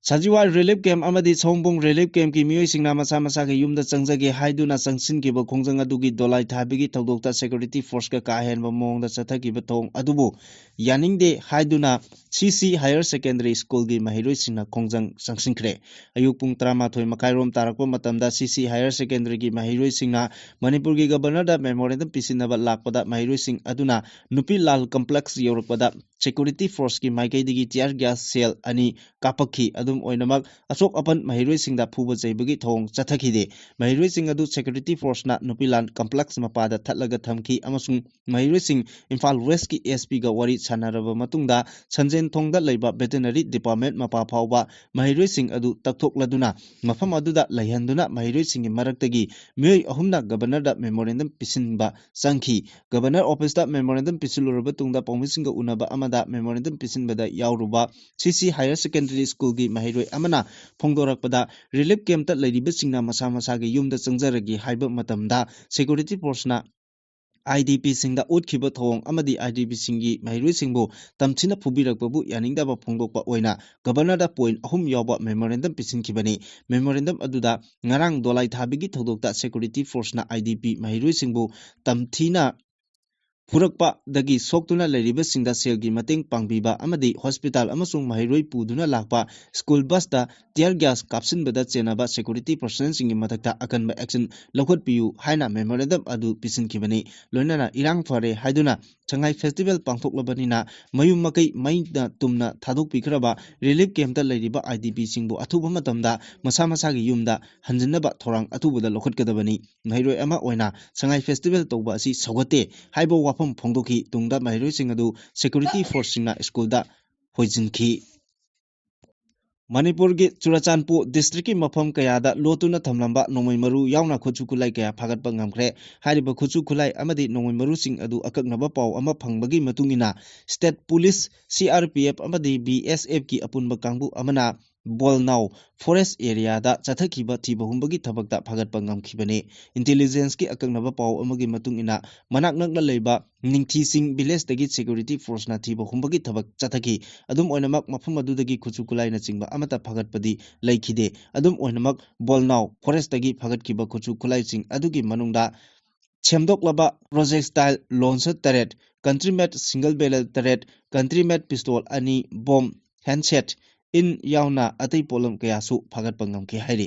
ꯁꯖꯤꯋꯥ relief camp ꯑꯃꯗꯤ ꯁꯑꯣꯝꯕꯨꯡ relief camp ꯀꯤ ꯃꯤꯑꯣꯏꯁꯤꯡꯅ ꯃꯁꯥ ꯃꯁꯥꯒꯤ ꯌꯨꯝꯗ ꯆꯪꯖꯒꯦ ꯍꯥꯏꯗꯨꯅ ꯆꯪꯁꯤꯟꯈꯤꯕ ꯈꯣꯡꯖꯪ ꯑꯗꯨꯒꯤ ꯗꯣꯂꯥꯏ ꯊꯥꯕꯒꯤ ꯊꯧꯗꯣꯛꯇ security force ꯀ ꯀꯥ ꯍꯦꯟꯕ ꯃꯑꯣꯡꯗ ꯆꯠꯊꯈꯤꯕ ꯊꯧꯑꯣꯡ ꯑꯗꯨꯕꯨ ꯌꯥꯅꯤꯡꯗꯦ ꯍꯥꯏꯗꯨꯅ C C Higher Secondary School ꯒꯤ ꯃꯍꯩꯔꯣꯏꯁꯤꯡꯅ ꯈꯣꯡꯖꯪ ꯆꯪꯁꯤꯟꯈ꯭ꯔꯦ꯫ ꯑꯌꯨꯛ ꯄꯨꯡ ꯇꯔꯥꯃꯥꯊꯣꯏ ꯃꯈꯥꯏꯔꯣꯝ ꯇꯥꯔꯛꯄ ꯃꯇꯝꯗ C C Higher Secondary ꯒꯤ ꯃꯍꯩꯔꯣꯏꯁꯤꯡꯅ ꯃꯅꯤꯄꯨꯔꯒꯤ Governor ꯗ memorandum ꯄꯤꯁꯤꯟꯅꯕ ꯂꯥꯛꯄꯗ ꯃꯍꯩꯔꯣꯏꯁꯤꯡ ꯑꯗꯨꯅ ꯅꯨꯄꯤ ꯂꯥꯜ complex ꯌꯧꯔꯛꯄꯗ security force ꯀꯤ ꯃꯥꯏꯀꯩꯗꯒꯤ tear gas shell ꯑꯅꯤ ꯀꯥꯞꯄꯛꯈꯤ꯫ ꯑꯗꯨ ꯑꯣꯏꯅꯃꯛ ꯑꯁꯣꯛ ꯑꯄꯟ ꯃꯍꯩꯔꯣꯏꯁꯤꯡꯗ ꯐꯨꯕ ꯆꯩꯕꯒꯤ ꯊꯧꯑꯣꯡ ꯆꯠꯊꯈꯤꯗꯦ꯫ ꯃꯍꯩꯔꯣꯏꯁꯤꯡ ꯑꯗꯨ security forceꯅ ꯅꯨꯄꯤꯂꯥꯟ complex ꯃꯄꯥꯗ ꯊꯠꯂꯒ ꯊꯝꯈꯤ ꯑꯃꯁꯨꯡ ꯃꯍꯩꯔꯣꯏꯁꯤꯡ ꯏꯝꯐꯥꯜ Westꯀꯤ S Pꯒ ꯋꯥꯔꯤ ꯁꯥꯟꯅꯔꯕ ꯃꯇꯨꯡꯗ ꯁꯟꯖꯦꯟ ꯊꯣꯡꯗ ꯂꯩꯕ veterinary department ꯃꯄꯥ ꯐꯥꯎꯕ ꯃꯍꯩꯔꯣꯏꯁꯤꯡ ꯑꯗꯨ ꯇꯛꯊꯣꯛꯂꯗꯨꯅ ꯃꯐꯝ ꯑꯗꯨꯗ ꯂꯩꯍꯟꯗꯨꯅ ꯃꯍꯩꯔꯣꯏꯁꯤꯡꯒꯤ ꯃꯔꯛꯇꯒꯤ ꯃꯤꯑꯣꯏ ꯑꯍꯨꯝꯅ governorꯗ memorandum ꯄꯤꯁꯤꯟꯕ ꯆꯪꯈꯤ꯫ Governor officeꯇ memorandum ꯄꯤꯁꯤꯜꯂꯨꯔꯕ ꯇꯨꯡꯗ ꯄꯥꯎꯃꯤꯁꯤꯡꯒ ꯎꯅꯕ ꯑꯃꯗ memorandum ꯄꯤꯁꯤꯟꯕꯗ ꯌꯥꯎꯔꯨꯕ C C Higher Secondary Schoolꯒꯤ ꯃꯍꯩꯔꯣꯏ ꯑꯃꯅ ꯐꯣꯡꯗꯣꯔꯛꯄꯗ, relief campꯇ ꯂꯩꯔꯤꯕꯁꯤꯡꯅ ꯃꯁꯥ ꯃꯁꯥꯒꯤ ꯌꯨꯝꯗ ꯆꯪꯖꯔꯒꯦ ꯍꯥꯏꯕ ꯃꯇꯝꯗ security forceꯅ I D Pꯁꯤꯡꯗ ꯎꯠꯈꯤꯕ ꯊꯧꯑꯣꯡ ꯑꯃꯗꯤ I D Pꯁꯤꯡꯒꯤ ꯃꯍꯩꯔꯣꯏꯁꯤꯡꯕꯨ ꯇꯝꯊꯤꯅ ꯐꯨꯕꯤꯔꯛꯄꯕꯨ ꯌꯥꯅꯤꯡꯗꯕ ꯐꯣꯡꯗꯣꯛꯄ ꯑꯣꯏꯅ governorꯗ point ꯑꯍꯨꯝ ꯌꯥꯎꯕ memorandum ꯄꯤꯁꯤꯟꯈꯤꯕꯅꯤ꯫ Memorandum ꯑꯗꯨꯗ ꯉꯔꯥꯡ ꯗꯣꯂꯥꯏ ꯊꯥꯕꯒꯤ ꯊꯧꯗꯣꯛꯇ security forceꯅ I D P ꯃꯍꯩꯔꯣꯏꯁꯤꯡꯕꯨ ꯇꯝꯊꯤꯅ ꯐꯨꯔꯛꯄꯗꯒꯤ ꯁꯣꯛꯇꯨꯅ ꯂꯩꯔꯤꯕꯁꯤꯡꯗ ꯁꯦꯜꯒꯤ ꯃꯇꯦꯡ ꯄꯥꯡꯕꯤꯕ ꯑꯃꯗꯤ hospital ꯑꯃꯁꯨꯡ ꯃꯍꯩꯔꯣꯏ ꯄꯨꯗꯨꯅ ꯂꯥꯛꯄ school busꯇ tear gas ꯀꯥꯞꯁꯤꯟꯕꯗ ꯆꯦꯟꯅꯕ security personnelꯁꯤꯡꯒꯤ ꯃꯊꯛꯇ ꯑꯀꯟꯕ action ꯂꯧꯈꯠꯄꯤꯌꯨ ꯍꯥꯏꯅ memorandum ꯑꯗꯨ ꯄꯤꯁꯤꯟꯈꯤꯕꯅꯤ꯫ ꯂꯣꯏꯅꯅ ꯏꯔꯥꯡ ꯐꯔꯦ ꯍꯥꯏꯗꯨꯅ ꯁꯉꯥꯏ festival ꯄꯥꯡꯊꯣꯛꯂꯕꯅꯤꯅ ꯃꯌꯨꯝ ꯃꯀꯩ ꯃꯩꯅ ꯇꯨꯝꯅ ꯊꯥꯗꯣꯛꯄꯤꯈ꯭ꯔꯕ relief campꯇ ꯂꯩꯔꯤꯕ I D Pꯁꯤꯡꯕꯨ ꯑꯊꯨꯕ ꯃꯇꯝꯗ ꯃꯁꯥ ꯃꯁꯥꯒꯤ ꯌꯨꯝꯗ ꯍꯟꯖꯤꯟꯅꯕ ꯊꯧꯔꯥꯡ ꯑꯊꯨꯕꯗ ꯂꯧꯈꯠꯀꯗꯕꯅꯤ꯫ ꯃꯍꯩꯔꯣꯏ ꯑꯃ ꯑꯣꯏꯅ ꯁꯉꯥꯏ festival ꯇꯧꯕ ꯑꯁꯤ ꯁꯧꯒꯠꯇꯦ ꯍꯥꯏꯕ ꯋꯥꯐꯝ ꯐꯣꯡꯗꯣꯛꯈꯤ꯫ ꯇꯨꯡꯗ ꯃꯍꯩꯔꯣꯏꯁꯤꯡ ꯑꯗꯨ security forceꯁꯤꯡꯅ schoolꯗ ꯍꯣꯏꯖꯤꯟꯈꯤ꯫ ꯃꯅꯤꯄꯨꯔꯒꯤ ꯆꯨꯔꯆꯥꯟꯄꯨꯔ districtꯀꯤ ꯃꯐꯝ ꯀꯌꯥꯗ ꯂꯣꯠꯇꯨꯅ ꯊꯝꯂꯝꯕ ꯅꯣꯡꯃꯩ ꯃꯔꯨ ꯌꯥꯎꯅ ꯈꯨꯠꯁꯨ ꯈꯨꯠꯂꯥꯏ ꯀꯌꯥ ꯐꯥꯒꯠꯄ ꯉꯝꯈ꯭ꯔꯦ꯫ ꯍꯥꯏꯔꯤꯕ ꯈꯨꯠꯁꯨ ꯈꯨꯠꯂꯥꯏ ꯑꯃꯗꯤ ꯅꯣꯡꯃꯩ ꯃꯔꯨꯁꯤꯡ ꯑꯗꯨ ꯑꯀꯛꯅꯕ ꯄꯥꯎ ꯑꯃ ꯐꯪꯕꯒꯤ ꯃꯇꯨꯡ ꯏꯟꯅ, state police, C R P F ꯑꯃꯗꯤ B S Fꯀꯤ ꯑꯄꯨꯟꯕ ꯀꯥꯡꯕꯨ ꯑꯃꯅ ꯕꯣꯜꯅꯥꯎ forest areaꯗ ꯆꯠꯊꯈꯤꯕ ꯊꯤꯕ ꯍꯨꯝꯕꯒꯤ ꯊꯕꯛꯇ ꯐꯥꯒꯠꯄ ꯉꯝꯈꯤꯕꯅꯤ꯫ Intelligenceꯀꯤ ꯑꯀꯛꯅꯕ ꯄꯥꯎ ꯑꯃꯒꯤ ꯃꯇꯨꯡ ꯏꯟꯅ, ꯃꯅꯥꯛ ꯅꯛꯅ ꯂꯩꯕ ꯅꯤꯡꯊꯤꯁꯤꯡ villageꯇꯒꯤ security forceꯅ ꯊꯤꯕ ꯍꯨꯝꯕꯒꯤ ꯊꯕꯛ ꯆꯠꯊꯈꯤ꯫ ꯑꯗꯨꯝ ꯑꯣꯏꯅꯃꯛ, ꯃꯐꯝ ꯑꯗꯨꯗꯒꯤ ꯈꯨꯠꯁꯨ ꯈꯨꯠꯂꯥꯏꯅꯆꯤꯡꯕ ꯑꯃꯠꯇ ꯐꯥꯒꯠꯄꯗꯤ ꯂꯩꯈꯤꯗꯦ꯫ ꯑꯗꯨꯝ ꯑꯣꯏꯅꯃꯛ, ꯕꯣꯜꯅꯥꯎ forestꯇꯒꯤ ꯐꯥꯒꯠꯈꯤꯕ ꯈꯨꯠꯁꯨ ꯈꯨꯠꯂꯥꯏꯁꯤꯡ ꯑꯗꯨꯒꯤ ꯃꯅꯨꯡꯗ ꯁꯦꯝꯗꯣꯛꯂꯕ projectile launcher ꯇꯔꯦꯠ, country made single barrel ꯇꯔꯦꯠ, country made pistol ꯑꯅꯤ, bomb, handset, in ꯌꯥꯎꯅ ꯑꯇꯩ ꯄꯣꯠꯂꯝ ꯀꯌꯥꯁꯨ ꯐꯥꯒꯠꯄ ꯉꯝꯈꯤ ꯍꯥꯏꯔꯤ꯫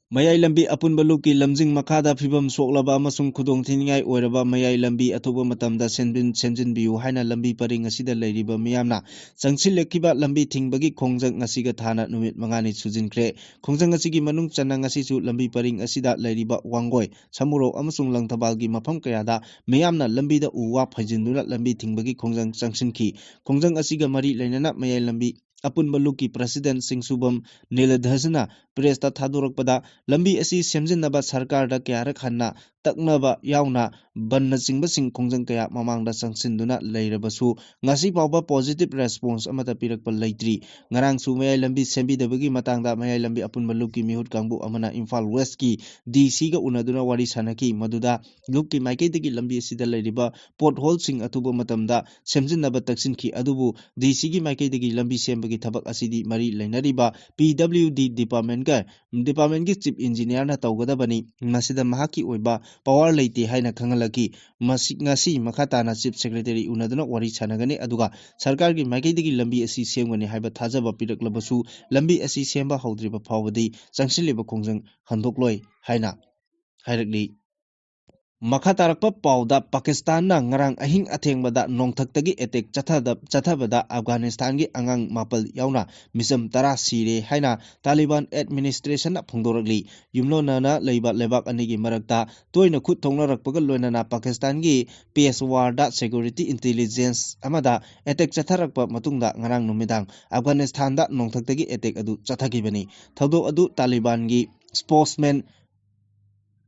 ꯃꯌꯥꯏ ꯂꯝꯕꯤ ꯑꯄꯨꯟꯕ ꯂꯨꯞꯀꯤ ꯂꯝꯖꯤꯡ ꯃꯈꯥꯗ ꯐꯤꯕꯝ ꯁꯣꯛꯂꯕ ꯑꯃꯁꯨꯡ ꯈꯨꯗꯣꯡꯊꯤꯅꯤꯡꯉꯥꯏ ꯑꯣꯏꯔꯕ ꯃꯌꯥꯏ ꯂꯝꯕꯤ ꯑꯊꯨꯕ ꯃꯇꯝꯗ ꯁꯦꯝꯖꯤꯟ-, ꯁꯦꯝꯖꯤꯟꯕꯤꯌꯨ ꯍꯥꯏꯅ ꯂꯝꯕꯤ ꯄꯔꯤꯡ ꯑꯁꯤꯗ ꯂꯩꯔꯤꯕ ꯃꯤꯌꯥꯝꯅ ꯆꯪꯁꯤꯜꯂꯛꯈꯤꯕ ꯂꯝꯕꯤ ꯊꯤꯡꯕꯒꯤ ꯈꯣꯡꯖꯪ ꯉꯁꯤꯒ ꯊꯥꯅ ꯅꯨꯃꯤꯠ ꯃꯉꯥꯅꯤ ꯁꯨꯖꯤꯟꯈ꯭ꯔꯦ꯫ ꯈꯣꯡꯖꯪ ꯑꯁꯤꯒꯤ ꯃꯅꯨꯡ ꯆꯟꯅ ꯉꯁꯤꯁꯨ ꯂꯝꯕꯤ ꯄꯔꯤꯡ ꯑꯁꯤꯗ ꯂꯩꯔꯤꯕ ꯋꯥꯡꯒꯣꯏ, ꯁꯃꯨꯔꯧ ꯑꯃꯁꯨꯡ ꯂꯪꯊꯕꯥꯜꯒꯤ ꯃꯐꯝ ꯀꯌꯥꯗ ꯃꯤꯌꯥꯝꯅ ꯂꯝꯕꯤꯗ ꯎ ꯋꯥ ꯐꯩꯖꯤꯟꯗꯨꯅ ꯂꯝꯕꯤ ꯊꯤꯡꯕꯒꯤ ꯈꯣꯡꯖꯪ ꯆꯪꯁꯤꯟꯈꯤ꯫ ꯈꯣꯡꯖꯪ ꯑꯁꯤꯒ ꯃꯔꯤ ꯂꯩꯅꯅ ꯃꯌꯥꯏ ꯂꯝꯕꯤ ꯑꯄꯨꯟꯕ ꯂꯨꯞꯀꯤ ꯄ꯭ꯔꯁꯤꯗꯦꯟ ꯁꯤꯡꯁꯨꯕꯝ ꯅꯤꯂꯙꯁꯅ ꯄ꯭ꯔꯦꯁꯇ ꯊꯥꯗꯣꯔꯛꯄꯗ, ꯂꯝꯕꯤ ꯑꯁꯤ ꯁꯦꯝꯖꯤꯟꯅꯕ ꯁꯔꯀꯥꯔꯗ ꯀꯌꯥꯔꯛ ꯍꯟꯅ ꯇꯛꯅꯕ ꯌꯥꯎꯅ ꯕꯟꯅꯆꯤꯡꯕꯁꯤꯡ ꯈꯣꯡꯖꯪ ꯀꯌꯥ ꯃꯃꯥꯡꯗ ꯆꯪꯁꯤꯟꯗꯨꯅ ꯂꯩꯔꯕꯁꯨ, ꯉꯁꯤ ꯐꯥꯎꯕ positive response ꯑꯃꯠꯇ ꯄꯤꯔꯛꯄ ꯂꯩꯇ꯭ꯔꯤ꯫ ꯉꯔꯥꯡꯁꯨ ꯃꯌꯥꯏ ꯂꯝꯕꯤ ꯁꯦꯝꯕꯤꯗꯕꯒꯤ ꯃꯇꯥꯡꯗ ꯃꯌꯥꯏ ꯂꯝꯕꯤ ꯑꯄꯨꯟꯕ ꯂꯨꯞꯀꯤ ꯃꯤꯍꯨꯠ ꯀꯥꯡꯕꯨ ꯑꯃꯅ ꯏꯝꯐꯥꯜ ꯋꯦꯁꯀꯤ ꯗꯤ ꯁꯤꯒ ꯎꯅꯗꯨꯅ ꯋꯥꯔꯤ ꯁꯥꯟꯅꯈꯤ꯫ ꯃꯗꯨꯗ ꯂꯨꯞꯀꯤ ꯃꯥꯏꯀꯩꯗꯒꯤ ꯂꯝꯕꯤ ꯑꯁꯤꯗ ꯂꯩꯔꯤꯕ ꯄꯣꯠꯍꯣꯜꯁꯤꯡ ꯑꯊꯨꯕ ꯃꯇꯝꯗ ꯁꯦꯝꯖꯤꯟꯅꯕ ꯇꯛꯁꯤꯟꯈꯤ꯫ ꯑꯗꯨꯕꯨ ꯗꯤ ꯁꯤꯒꯤ ꯃꯥꯏꯀꯩꯗꯒꯤ ꯂꯝꯕꯤ ꯁꯦꯝꯕꯒꯤ ꯊꯕꯛ ꯑꯁꯤꯗꯤ ꯃꯔꯤ ꯂꯩꯅꯔꯤꯕ ꯄꯤ ꯗꯕ꯭ꯂꯤꯎ ꯗꯤ ꯗꯤꯄꯥꯔꯠꯃꯦꯟꯒ, ꯗꯤꯄꯥꯔꯠꯃꯦꯟꯒꯤ ꯆꯤꯐ ꯏꯟꯖꯤꯅꯤꯌꯥꯔꯅ ꯇꯧꯒꯗꯕꯅꯤ꯫ ꯃꯁꯤꯗ ꯃꯍꯥꯛꯀꯤ ꯑꯣꯏꯕ ꯄꯋꯥꯔ ꯂꯩꯇꯦ ꯍꯥꯏꯅ ꯈꯪꯍꯜꯂꯛꯈꯤ꯫ ꯃꯁꯤ, ꯉꯁꯤ ꯃꯈꯥ ꯇꯥꯅ ꯆꯤꯐ ꯁꯦꯀ꯭ꯔꯦꯇꯔꯤ ꯎꯅꯗꯨꯅ ꯋꯥꯔꯤ ꯁꯥꯟꯅꯒꯅꯤ, ꯑꯗꯨꯒ ꯁꯔꯀꯥꯔꯒꯤ ꯃꯥꯏꯀꯩꯗꯒꯤ ꯂꯝꯕꯤ ꯑꯁꯤ ꯁꯦꯝꯒꯅꯤ ꯍꯥꯏꯕ ꯊꯥꯖꯕ ꯄꯤꯔꯛꯂꯕꯁꯨ, ꯂꯝꯕꯤ ꯑꯁꯤ ꯁꯦꯝꯕ ꯍꯧꯗ꯭ꯔꯤꯕ ꯐꯥꯎꯕꯗꯤ ꯆꯪꯁꯤꯜꯂꯤꯕ ꯈꯣꯡꯖꯪ ꯍꯟꯗꯣꯛꯂꯣꯏ ꯍꯥꯏꯅ ꯍꯥꯏꯔꯛꯂꯤ꯫ ꯃꯈꯥ ꯇꯥꯔꯛꯄ ꯄꯥꯎꯗ, ꯄꯥꯀꯤꯁꯇꯥꯟꯅ ꯉꯔꯥꯡ ꯑꯍꯤꯡ ꯑꯊꯦꯡꯕꯗ ꯅꯣꯡꯊꯛꯇꯒꯤ ꯑꯦꯇꯦꯛ ꯆꯠꯊꯗ-, ꯆꯠꯊꯕꯗ ꯑꯐꯒꯥꯅꯤꯁꯇꯥꯟꯒꯤ ꯑꯉꯥꯡ ꯃꯥꯄꯜ ꯌꯥꯎꯅ ꯃꯤꯆꯝ ꯇꯔꯥ ꯁꯤꯔꯦ ꯍꯥꯏꯅ ꯇꯥꯂꯤꯕꯥꯟ ꯑꯦꯗꯃꯤꯅꯤꯁꯇ꯭ꯔꯦꯁꯟꯅ ꯐꯣꯡꯗꯣꯔꯛꯂꯤ꯫ ꯌꯨꯝꯂꯣꯟꯅꯅ ꯂꯩꯕ ꯂꯩꯕꯥꯛ ꯑꯅꯤꯒꯤ ꯃꯔꯛꯇ ꯇꯣꯏꯅ ꯈꯨꯠ ꯊꯣꯛꯅꯔꯛꯄꯒ ꯂꯣꯏꯅꯅ ꯄꯥꯀꯤꯁꯇꯥꯟꯒꯤ ꯄꯦꯁꯋꯥꯔꯗ ꯁꯦꯀ꯭ꯌꯨꯔꯤꯇꯤ ꯏꯟꯇꯦꯂꯤꯖꯦꯟꯁ ꯑꯃꯗ ꯑꯦꯇꯦꯛ ꯆꯠꯊꯔꯛꯄ ꯃꯇꯨꯡꯗ ꯉꯔꯥꯡ ꯅꯨꯃꯤꯗꯥꯡ ꯑꯐꯒꯥꯅꯤꯁꯇꯥꯟꯗ ꯅꯣꯡꯊꯛꯇꯒꯤ ꯑꯦꯇꯦꯛ ꯑꯗꯨ ꯆꯠꯊꯈꯤꯕꯅꯤ꯫ ꯊꯧꯗꯣꯛ ꯑꯗꯨ ꯇꯥꯂꯤꯕꯥꯟꯒꯤ ꯁ꯭ꯄꯣꯛꯁꯃꯦꯟ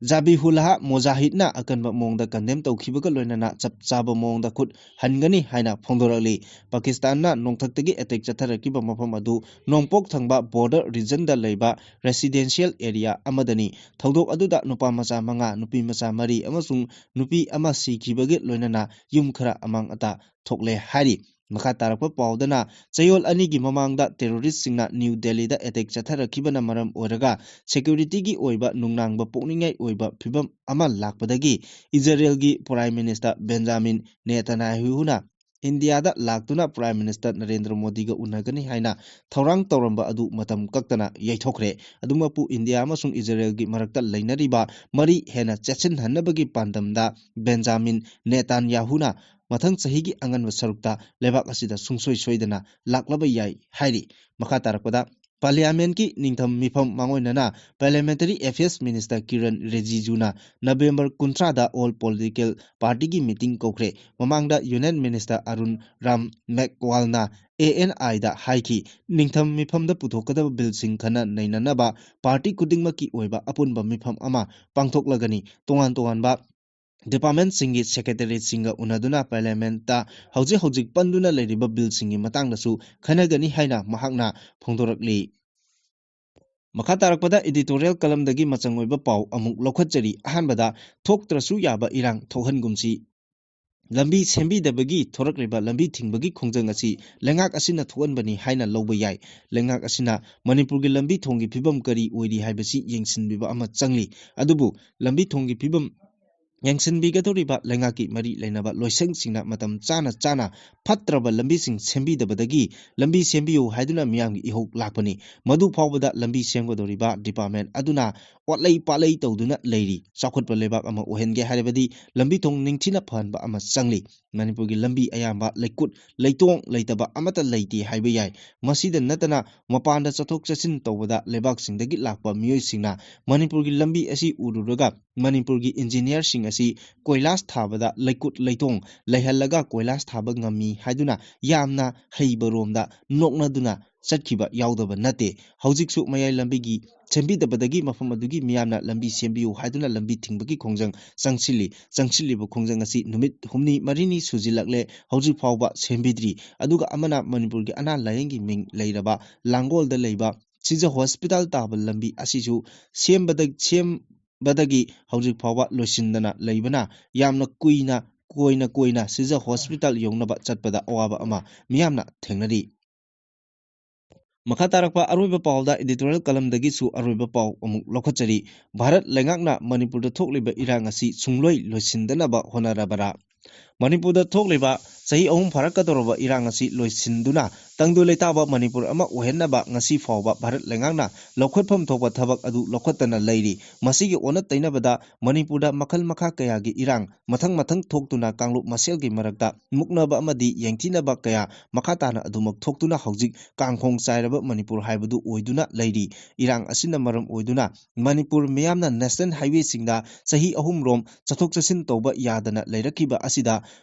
ꯖꯥꯕꯤꯍꯨꯜꯂꯥꯍ ꯃꯣꯖꯥꯍꯤꯗꯅ ꯑꯀꯟꯕ ꯃꯑꯣꯡꯗ ꯀꯟꯗꯦꯝ ꯇꯧꯈꯤꯕꯒ ꯂꯣꯏꯅꯅ ꯆꯞ ꯆꯥꯕ ꯃꯑꯣꯡꯗ ꯈꯨꯠ ꯍꯟꯒꯅꯤ ꯍꯥꯏꯅ ꯐꯣꯡꯗꯣꯔꯛꯂꯤ꯫ ꯄꯥꯀꯤꯁꯇꯥꯟꯅ ꯅꯣꯡꯊꯛꯇꯒꯤ ꯑꯦꯇꯦꯛ ꯆꯠꯊꯔꯛꯈꯤꯕ ꯃꯐꯝ ꯑꯗꯨ ꯅꯣꯡꯄꯣꯛ ꯊꯪꯕ ꯕꯣꯔꯗꯔ ꯔꯤꯖꯟꯗ ꯂꯩꯕ ꯔꯦꯁꯤꯗꯦꯟꯁꯤꯌꯦꯜ ꯑꯦꯔꯤꯌꯥ ꯑꯃꯗꯅꯤ꯫ ꯊꯧꯗꯣꯛ ꯑꯗꯨꯗ ꯅꯨꯄꯥ ꯃꯆꯥ ꯃꯉꯥ, ꯅꯨꯄꯤ ꯃꯆꯥ ꯃꯔꯤ ꯑꯃꯁꯨꯡ ꯅꯨꯄꯤ ꯑꯃ ꯁꯤꯈꯤꯕꯒꯤ ꯂꯣꯏꯅꯅ ꯌꯨꯝ ꯈꯔ ꯑꯃꯥꯡ ꯑꯇꯥ ꯊꯣꯛꯂꯦ ꯍꯥꯏꯔꯤ꯫ ꯃꯈꯥ ꯇꯥꯔꯛꯄ ꯄꯥꯎꯗꯅ, ꯆꯌꯣꯜ ꯑꯅꯤꯒꯤ ꯃꯃꯥꯡꯗ ꯇꯦꯔꯣꯔꯤꯁꯁꯤꯡꯅ ꯅ꯭ꯌꯨ ꯗꯦꯜꯂꯤꯗ ꯑꯦꯇꯦꯛ ꯆꯠꯊꯔꯛꯈꯤꯕꯅ ꯃꯔꯝ ꯑꯣꯏꯔꯒ ꯁꯦꯀ꯭ꯌꯨꯔꯤꯇꯤꯒꯤ ꯑꯣꯏꯕ ꯅꯨꯡꯅꯥꯡꯕ ꯄꯣꯛꯅꯤꯡꯉꯥꯏ ꯑꯣꯏꯕ ꯐꯤꯚꯝ ꯑꯃ ꯂꯥꯛꯄꯗꯒꯤ ꯏꯖꯔꯦꯜꯒꯤ ꯄ꯭ꯔꯥꯏꯝ ꯃꯤꯅꯤꯁꯇꯔ ꯕꯦꯟꯖꯥꯃꯤꯟ ꯅꯦꯇꯥꯟꯌꯥꯍꯨꯅ ꯏꯟꯗꯤꯌꯥꯗ ꯂꯥꯛꯇꯨꯅ ꯄ꯭ꯔꯥꯏꯝ ꯃꯤꯅꯤꯁꯇꯔ ꯅꯔꯦꯟꯗ꯭ꯔ ꯃꯣꯗꯤꯒ ꯎꯅꯒꯅꯤ ꯍꯥꯏꯅ ꯊꯧꯔꯥꯡ ꯇꯧꯔꯝꯕ ꯑꯗꯨ ꯃꯇꯝ ꯀꯛꯇꯅ ꯌꯩꯊꯣꯛꯈ꯭ꯔꯦ꯫ ꯑꯗꯨꯃꯛꯄꯨ ꯏꯟꯗꯤꯌꯥ ꯑꯃꯁꯨꯡ ꯏꯖꯔꯦꯜꯒꯤ ꯃꯔꯛꯇ ꯂꯩꯅꯔꯤꯕ ꯃꯔꯤ ꯍꯦꯟꯅ ꯆꯦꯠꯁꯤꯟꯍꯟꯅꯕꯒꯤ ꯄꯥꯟꯗꯝꯗ ꯕꯦꯟꯖꯥꯃꯤꯟ ꯅꯦꯇꯥꯟꯌꯥꯍꯨꯅ ꯃꯊꯪ ꯆꯍꯤꯒꯤ ꯑꯉꯟꯕ ꯁꯔꯨꯛꯇ ꯂꯩꯕꯥꯛ ꯑꯁꯤꯗ ꯁꯨꯡꯁꯣꯏ ꯁꯣꯏꯗꯅ ꯂꯥꯛꯂꯕ ꯌꯥꯏ ꯍꯥꯏꯔꯤ꯫ ꯃꯈꯥ ꯇꯥꯔꯛꯄꯗ, ꯄꯥꯔꯂꯤꯌꯥꯃꯦꯟꯠꯀꯤ ꯅꯤꯡꯊꯝ ꯃꯤꯐꯝ ꯃꯥꯡꯑꯣꯏꯅꯅ ꯄꯥꯔꯂꯤꯌꯥꯃꯦꯟꯇꯔꯤ ꯑꯦꯐꯤꯌꯔꯁ ꯃꯤꯅꯤꯁꯇꯔ ꯀꯤꯔꯟ ꯔꯤꯖꯤꯖꯨꯅ ꯅꯕꯦꯝꯕꯔ ꯀꯨꯟꯊ꯭ꯔꯥꯗ ꯑꯣꯜ ꯄꯣꯂꯤꯇꯤꯀꯦꯜ ꯄꯥꯔꯇꯤꯒꯤ ꯃꯤꯇꯤꯡ ꯀꯧꯈ꯭ꯔꯦ꯫ ꯃꯃꯥꯡꯗ ꯌꯨꯅꯤꯌꯟ ꯃꯤꯅꯤꯁꯇꯔ ꯑꯔꯨꯟ ꯔꯥꯝ ꯃꯦꯒꯋꯥꯜꯅ ꯑꯦ ꯑꯦꯟ ꯑꯥꯏꯗ ꯍꯥꯏꯈꯤ, ꯅꯤꯡꯊꯝ ꯃꯤꯐꯝꯗ ꯄꯨꯊꯣꯛꯀꯗꯕ ꯕꯤꯜꯁꯤꯡ ꯈꯟꯅ ꯅꯩꯅꯅꯕ ꯄꯥꯔꯇꯤ ꯈꯨꯗꯤꯡꯃꯛꯀꯤ ꯑꯣꯏꯕ ꯑꯄꯨꯟꯕ ꯃꯤꯐꯝ ꯑꯃ ꯄꯥꯡꯊꯣꯛꯂꯒꯅꯤ꯫ ꯇꯣꯉꯥꯟ ꯇꯣꯉꯥꯟꯕ ꯗꯤꯄꯥꯔꯠꯃꯦꯟꯠꯁꯤꯡꯒꯤ ꯁꯦꯀ꯭ꯔꯦꯇꯔꯤꯁꯤꯡꯒ ꯎꯅꯗꯨꯅ ꯄꯥꯔꯂꯤꯌꯥꯃꯦꯟꯠꯇ ꯍꯧꯖꯤꯛ ꯍꯧꯖꯤꯛ ꯄꯟꯗꯨꯅ ꯂꯩꯔꯤꯕ ꯕꯤꯜꯁꯤꯡꯒꯤ ꯃꯇꯥꯡꯗꯁꯨ ꯈꯟꯅꯒꯅꯤ ꯍꯥꯏꯅ ꯃꯍꯥꯛꯅ ꯐꯣꯡꯗꯣꯔꯛꯂꯤ꯫ ꯃꯈꯥ ꯇꯥꯔꯛꯄꯗ ꯏꯗꯤꯇꯣꯔꯤꯌꯦꯜ ꯀꯂꯝꯗꯒꯤ ꯃꯆꯪ ꯑꯣꯏꯕ ꯄꯥꯎ ꯑꯃꯨꯛ ꯂꯧꯈꯠꯆꯔꯤ꯫ ꯑꯍꯥꯟꯕꯗ, ꯊꯣꯛꯇ꯭ꯔꯁꯨ ꯌꯥꯕ ꯏꯔꯥꯡ ꯊꯣꯛꯍꯟꯒꯨꯝꯁꯤ꯫ ꯂꯝꯕꯤ ꯁꯦꯝꯕꯤꯗꯕꯒꯤ ꯊꯣꯔꯛꯂꯤꯕ ꯂꯝꯕꯤ ꯊꯤꯡꯕꯒꯤ ꯈꯣꯡꯖꯪ ꯑꯁꯤ ꯂꯩꯉꯥꯛ ꯑꯁꯤꯅ ꯊꯣꯛꯍꯟꯕꯅꯤ ꯍꯥꯏꯅ ꯂꯧꯕ ꯌꯥꯏ꯫ ꯂꯩꯉꯥꯛ ꯑꯁꯤꯅ ꯃꯅꯤꯄꯨꯔꯒꯤ ꯂꯝꯕꯤ ꯊꯣꯡꯒꯤ ꯐꯤꯕꯝ ꯀꯔꯤ ꯑꯣꯏꯔꯤ ꯍꯥꯏꯕꯁꯤ ꯌꯦꯡꯁꯤꯟꯕꯤꯕ ꯑꯃ ꯆꯪꯂꯤ꯫ ꯑꯗꯨꯕꯨ ꯂꯝꯕꯤ ꯊꯣꯡꯒꯤ ꯐꯤꯕꯝ ꯌꯦꯡꯁꯤꯟꯕꯤꯒꯗꯧꯔꯤꯕ ꯂꯩꯉꯥꯛꯀꯤ ꯃꯔꯤ ꯂꯩꯅꯕ ꯂꯣꯏꯁꯪꯁꯤꯡꯅ ꯃꯇꯝ ꯆꯥꯅ ꯆꯥꯅ ꯐꯠꯇ꯭ꯔꯕ ꯂꯝꯕꯤꯁꯤꯡ ꯁꯦꯝꯕꯤꯗꯕꯗꯒꯤ ꯂꯝꯕꯤ ꯁꯦꯝꯕꯤꯌꯨ ꯍꯥꯏꯗꯨꯅ ꯃꯤꯌꯥꯝꯒꯤ ꯏꯍꯧ ꯂꯥꯛꯄꯅꯤ꯫ ꯃꯗꯨ ꯐꯥꯎꯕꯗ ꯂꯝꯕꯤ ꯁꯦꯝꯒꯗꯧꯔꯤꯕ ꯗꯤꯄꯥꯔꯠꯃꯦꯟ ꯑꯗꯨꯅ ꯋꯥꯠꯂꯩ ꯄꯥꯠꯂꯩ ꯇꯧꯗꯨꯅ ꯂꯩꯔꯤ꯫ ꯆꯥꯎꯈꯠꯄ ꯂꯩꯕꯥꯛ ꯑꯃ ꯑꯣꯏꯍꯟꯒꯦ ꯍꯥꯏꯔꯕꯗꯤ ꯂꯝꯕꯤ ꯊꯣꯡ ꯅꯤꯡꯊꯤꯅ ꯐꯍꯟꯕ ꯑꯃ ꯆꯪꯂꯤ꯫ ꯃꯅꯤꯄꯨꯔꯒꯤ ꯂꯝꯕꯤ ꯑꯌꯥꯝꯕ ꯂꯩꯀꯨꯠ ꯂꯩꯇꯣꯡ ꯂꯩꯇꯕ ꯑꯃꯠꯇ ꯂꯩꯇꯦ ꯍꯥꯏꯕ ꯌꯥꯏ꯫ ꯃꯁꯤꯗ ꯅꯠꯇꯅ ꯃꯄꯥꯟꯗ ꯆꯠꯊꯣꯛ ꯆꯠꯁꯤꯟ ꯇꯧꯕꯗ ꯂꯩꯕꯥꯛꯁꯤꯡꯗꯒꯤ ꯂꯥꯛꯄ ꯃꯤꯑꯣꯏꯁꯤꯡꯅ ꯃꯅꯤꯄꯨꯔꯒꯤ ꯂꯝꯕꯤ ꯑꯁꯤ ꯎꯔꯨꯔꯒ ꯃꯅꯤꯄꯨꯔꯒꯤ ꯏꯟꯖꯤꯅꯤꯌꯥꯔꯁꯤꯡ ꯑꯁꯤ ꯀꯣꯏꯂꯥꯁ ꯊꯥꯕꯗ ꯂꯩꯀꯨꯠ ꯂꯩꯇꯣꯡ ꯂꯩꯍꯜꯂꯒ ꯀꯣꯏꯂꯥꯁ ꯊꯥꯕ ꯉꯝꯃꯤ ꯍꯥꯏꯗꯨꯅ ꯌꯥꯝꯅ ꯍꯩꯕꯔꯣꯝꯗ ꯅꯣꯛꯅꯗꯨꯅ ꯆꯠꯈꯤꯕ ꯌꯥꯎꯗꯕ ꯅꯠꯇꯦ꯫ ꯍꯧꯖꯤꯛꯁꯨ ꯃꯌꯥꯏ ꯂꯝꯕꯤꯒꯤ ꯁꯦꯝꯕꯤꯗꯕꯗꯒꯤ ꯃꯐꯝ ꯑꯗꯨꯒꯤ ꯃꯤꯌꯥꯝꯅ ꯂꯝꯕꯤ ꯁꯦꯝꯕꯤꯌꯨ ꯍꯥꯏꯗꯨꯅ ꯂꯝꯕꯤ ꯊꯤꯡꯕꯒꯤ ꯈꯣꯡꯖꯪ ꯆꯪꯁꯤꯜꯂꯤ꯫ ꯆꯪꯁꯤꯜꯂꯤꯕ ꯈꯣꯡꯖꯪ ꯑꯁꯤ ꯅꯨꯃꯤꯠ ꯍꯨꯝꯅꯤ ꯃꯔꯤꯅꯤ ꯁꯨꯖꯤꯜꯂꯛꯂꯦ꯫ ꯍꯧꯖꯤꯛ ꯐꯥꯎꯕ ꯁꯦꯝꯕꯤꯗ꯭ꯔꯤ꯫ ꯑꯗꯨꯒ ꯑꯃꯅ ꯃꯅꯤꯄꯨꯔꯒꯤ ꯑꯅꯥ ꯂꯥꯌꯦꯡꯒꯤ ꯃꯤꯡ ꯂꯩꯔꯕ ꯂꯥꯡꯒꯣꯜꯗ ꯂꯩꯕ ꯁꯤꯖ ꯍꯣꯁꯄꯤꯇꯥꯜ ꯇꯥꯕ ꯂꯝꯕꯤ ꯑꯁꯤꯁꯨ ꯁꯦꯝꯕꯗ, ꯁꯦꯝꯕꯗꯒꯤ ꯍꯧꯖꯤꯛ ꯐꯥꯎꯕ ꯂꯣꯏꯁꯤꯟꯗꯅ ꯂꯩꯕꯅ ꯌꯥꯝꯅ ꯀꯨꯏꯅ, ꯀꯣꯏꯅ ꯀꯣꯏꯅ ꯁꯤꯖ ꯍꯣꯁꯄꯤꯇꯥꯜ ꯌꯧꯅꯕ ꯆꯠꯄꯗ ꯑꯋꯥꯕ ꯑꯃ ꯃꯤꯌꯥꯝꯅ ꯊꯦꯡꯅꯔꯤ꯫ ꯃꯈꯥ ꯇꯥꯔꯛꯄ ꯑꯔꯣꯏꯕ ꯄꯥꯎꯗ ꯏꯗꯤꯇꯣꯔꯤꯌꯦꯜ ꯀꯂꯝꯗꯒꯤꯁꯨ ꯑꯔꯣꯏꯕ ꯄꯥꯎ ꯑꯃꯨꯛ ꯂꯧꯈꯠꯆꯔꯤ꯫ ꯚꯥꯔꯠ ꯂꯩꯉꯥꯛꯅ ꯃꯅꯤꯄꯨꯔꯗ ꯊꯣꯛꯂꯤꯕ ꯏꯔꯥꯡ ꯑꯁꯤ ꯁꯨꯡꯂꯣꯏ ꯂꯣꯏꯁꯤꯟꯗꯅꯕ ꯍꯣꯠꯅꯔꯕꯔꯥ? ꯃꯅꯤꯄꯨꯔꯗ ꯊꯣꯛꯂꯤꯕ ꯆꯍꯤ ꯑꯍꯨꯝ ꯐꯥꯔꯛꯀꯗꯧꯔꯕ ꯏꯔꯥꯡ ꯑꯁꯤ ꯂꯣꯏꯁꯤꯟꯗꯨꯅ ꯇꯪꯗꯨ ꯂꯩꯇꯥꯕ ꯃꯅꯤꯄꯨꯔ ꯑꯃ ꯑꯣꯏꯍꯟꯅꯕ ꯉꯁꯤ ꯐꯥꯎꯕ ꯚꯥꯔꯠ ꯂꯩꯉꯥꯛꯅ ꯂꯧꯈꯠꯐꯝ ꯊꯣꯛꯄ ꯊꯕꯛ ꯑꯗꯨ ꯂꯧꯈꯠꯇꯅ ꯂꯩꯔꯤ꯫ ꯃꯁꯤꯒꯤ ꯑꯣꯟꯅ ꯇꯩꯅꯕꯗ ꯃꯅꯤꯄꯨꯔꯗ ꯃꯈꯜ ꯃꯈꯥ ꯀꯌꯥꯒꯤ ꯏꯔꯥꯡ ꯃꯊꯪ ꯃꯊꯪ ꯊꯣꯛꯇꯨꯅ ꯀꯥꯡꯂꯨꯞ ꯃꯁꯦꯜꯒꯤ ꯃꯔꯛꯇ ꯃꯨꯛꯅꯕ ꯑꯃꯗꯤ ꯌꯦꯡꯊꯤꯅꯕ ꯀꯌꯥ ꯃꯈꯥ ꯇꯥꯅ ꯑꯗꯨꯃꯛ ꯊꯣꯛꯇꯨꯅ ꯍꯧꯖꯤꯛ ꯀꯥꯡꯈꯣꯡ ꯆꯥꯏꯔꯕ ꯃꯅꯤꯄꯨꯔ ꯍꯥꯏꯕꯗꯨ ꯑꯣꯏꯗꯨꯅ ꯂꯩꯔꯤ꯫ ꯏꯔꯥꯡ ꯑꯁꯤꯅ ꯃꯔꯝ ꯑꯣꯏꯗꯨꯅ ꯃꯅꯤꯄꯨꯔ ꯃꯤꯌꯥꯝꯅ ꯅꯦꯁꯅꯦꯜ ꯍꯥꯏꯋꯦꯁꯤꯡꯗ ꯆꯍꯤ ꯑꯍꯨꯝꯔꯣꯝ ꯆꯠꯊꯣꯛ ꯆꯠꯁꯤꯟ ꯇꯧꯕ ꯌꯥꯗꯅ ꯂꯩꯔꯛꯈꯤꯕ ꯑꯁꯤꯗ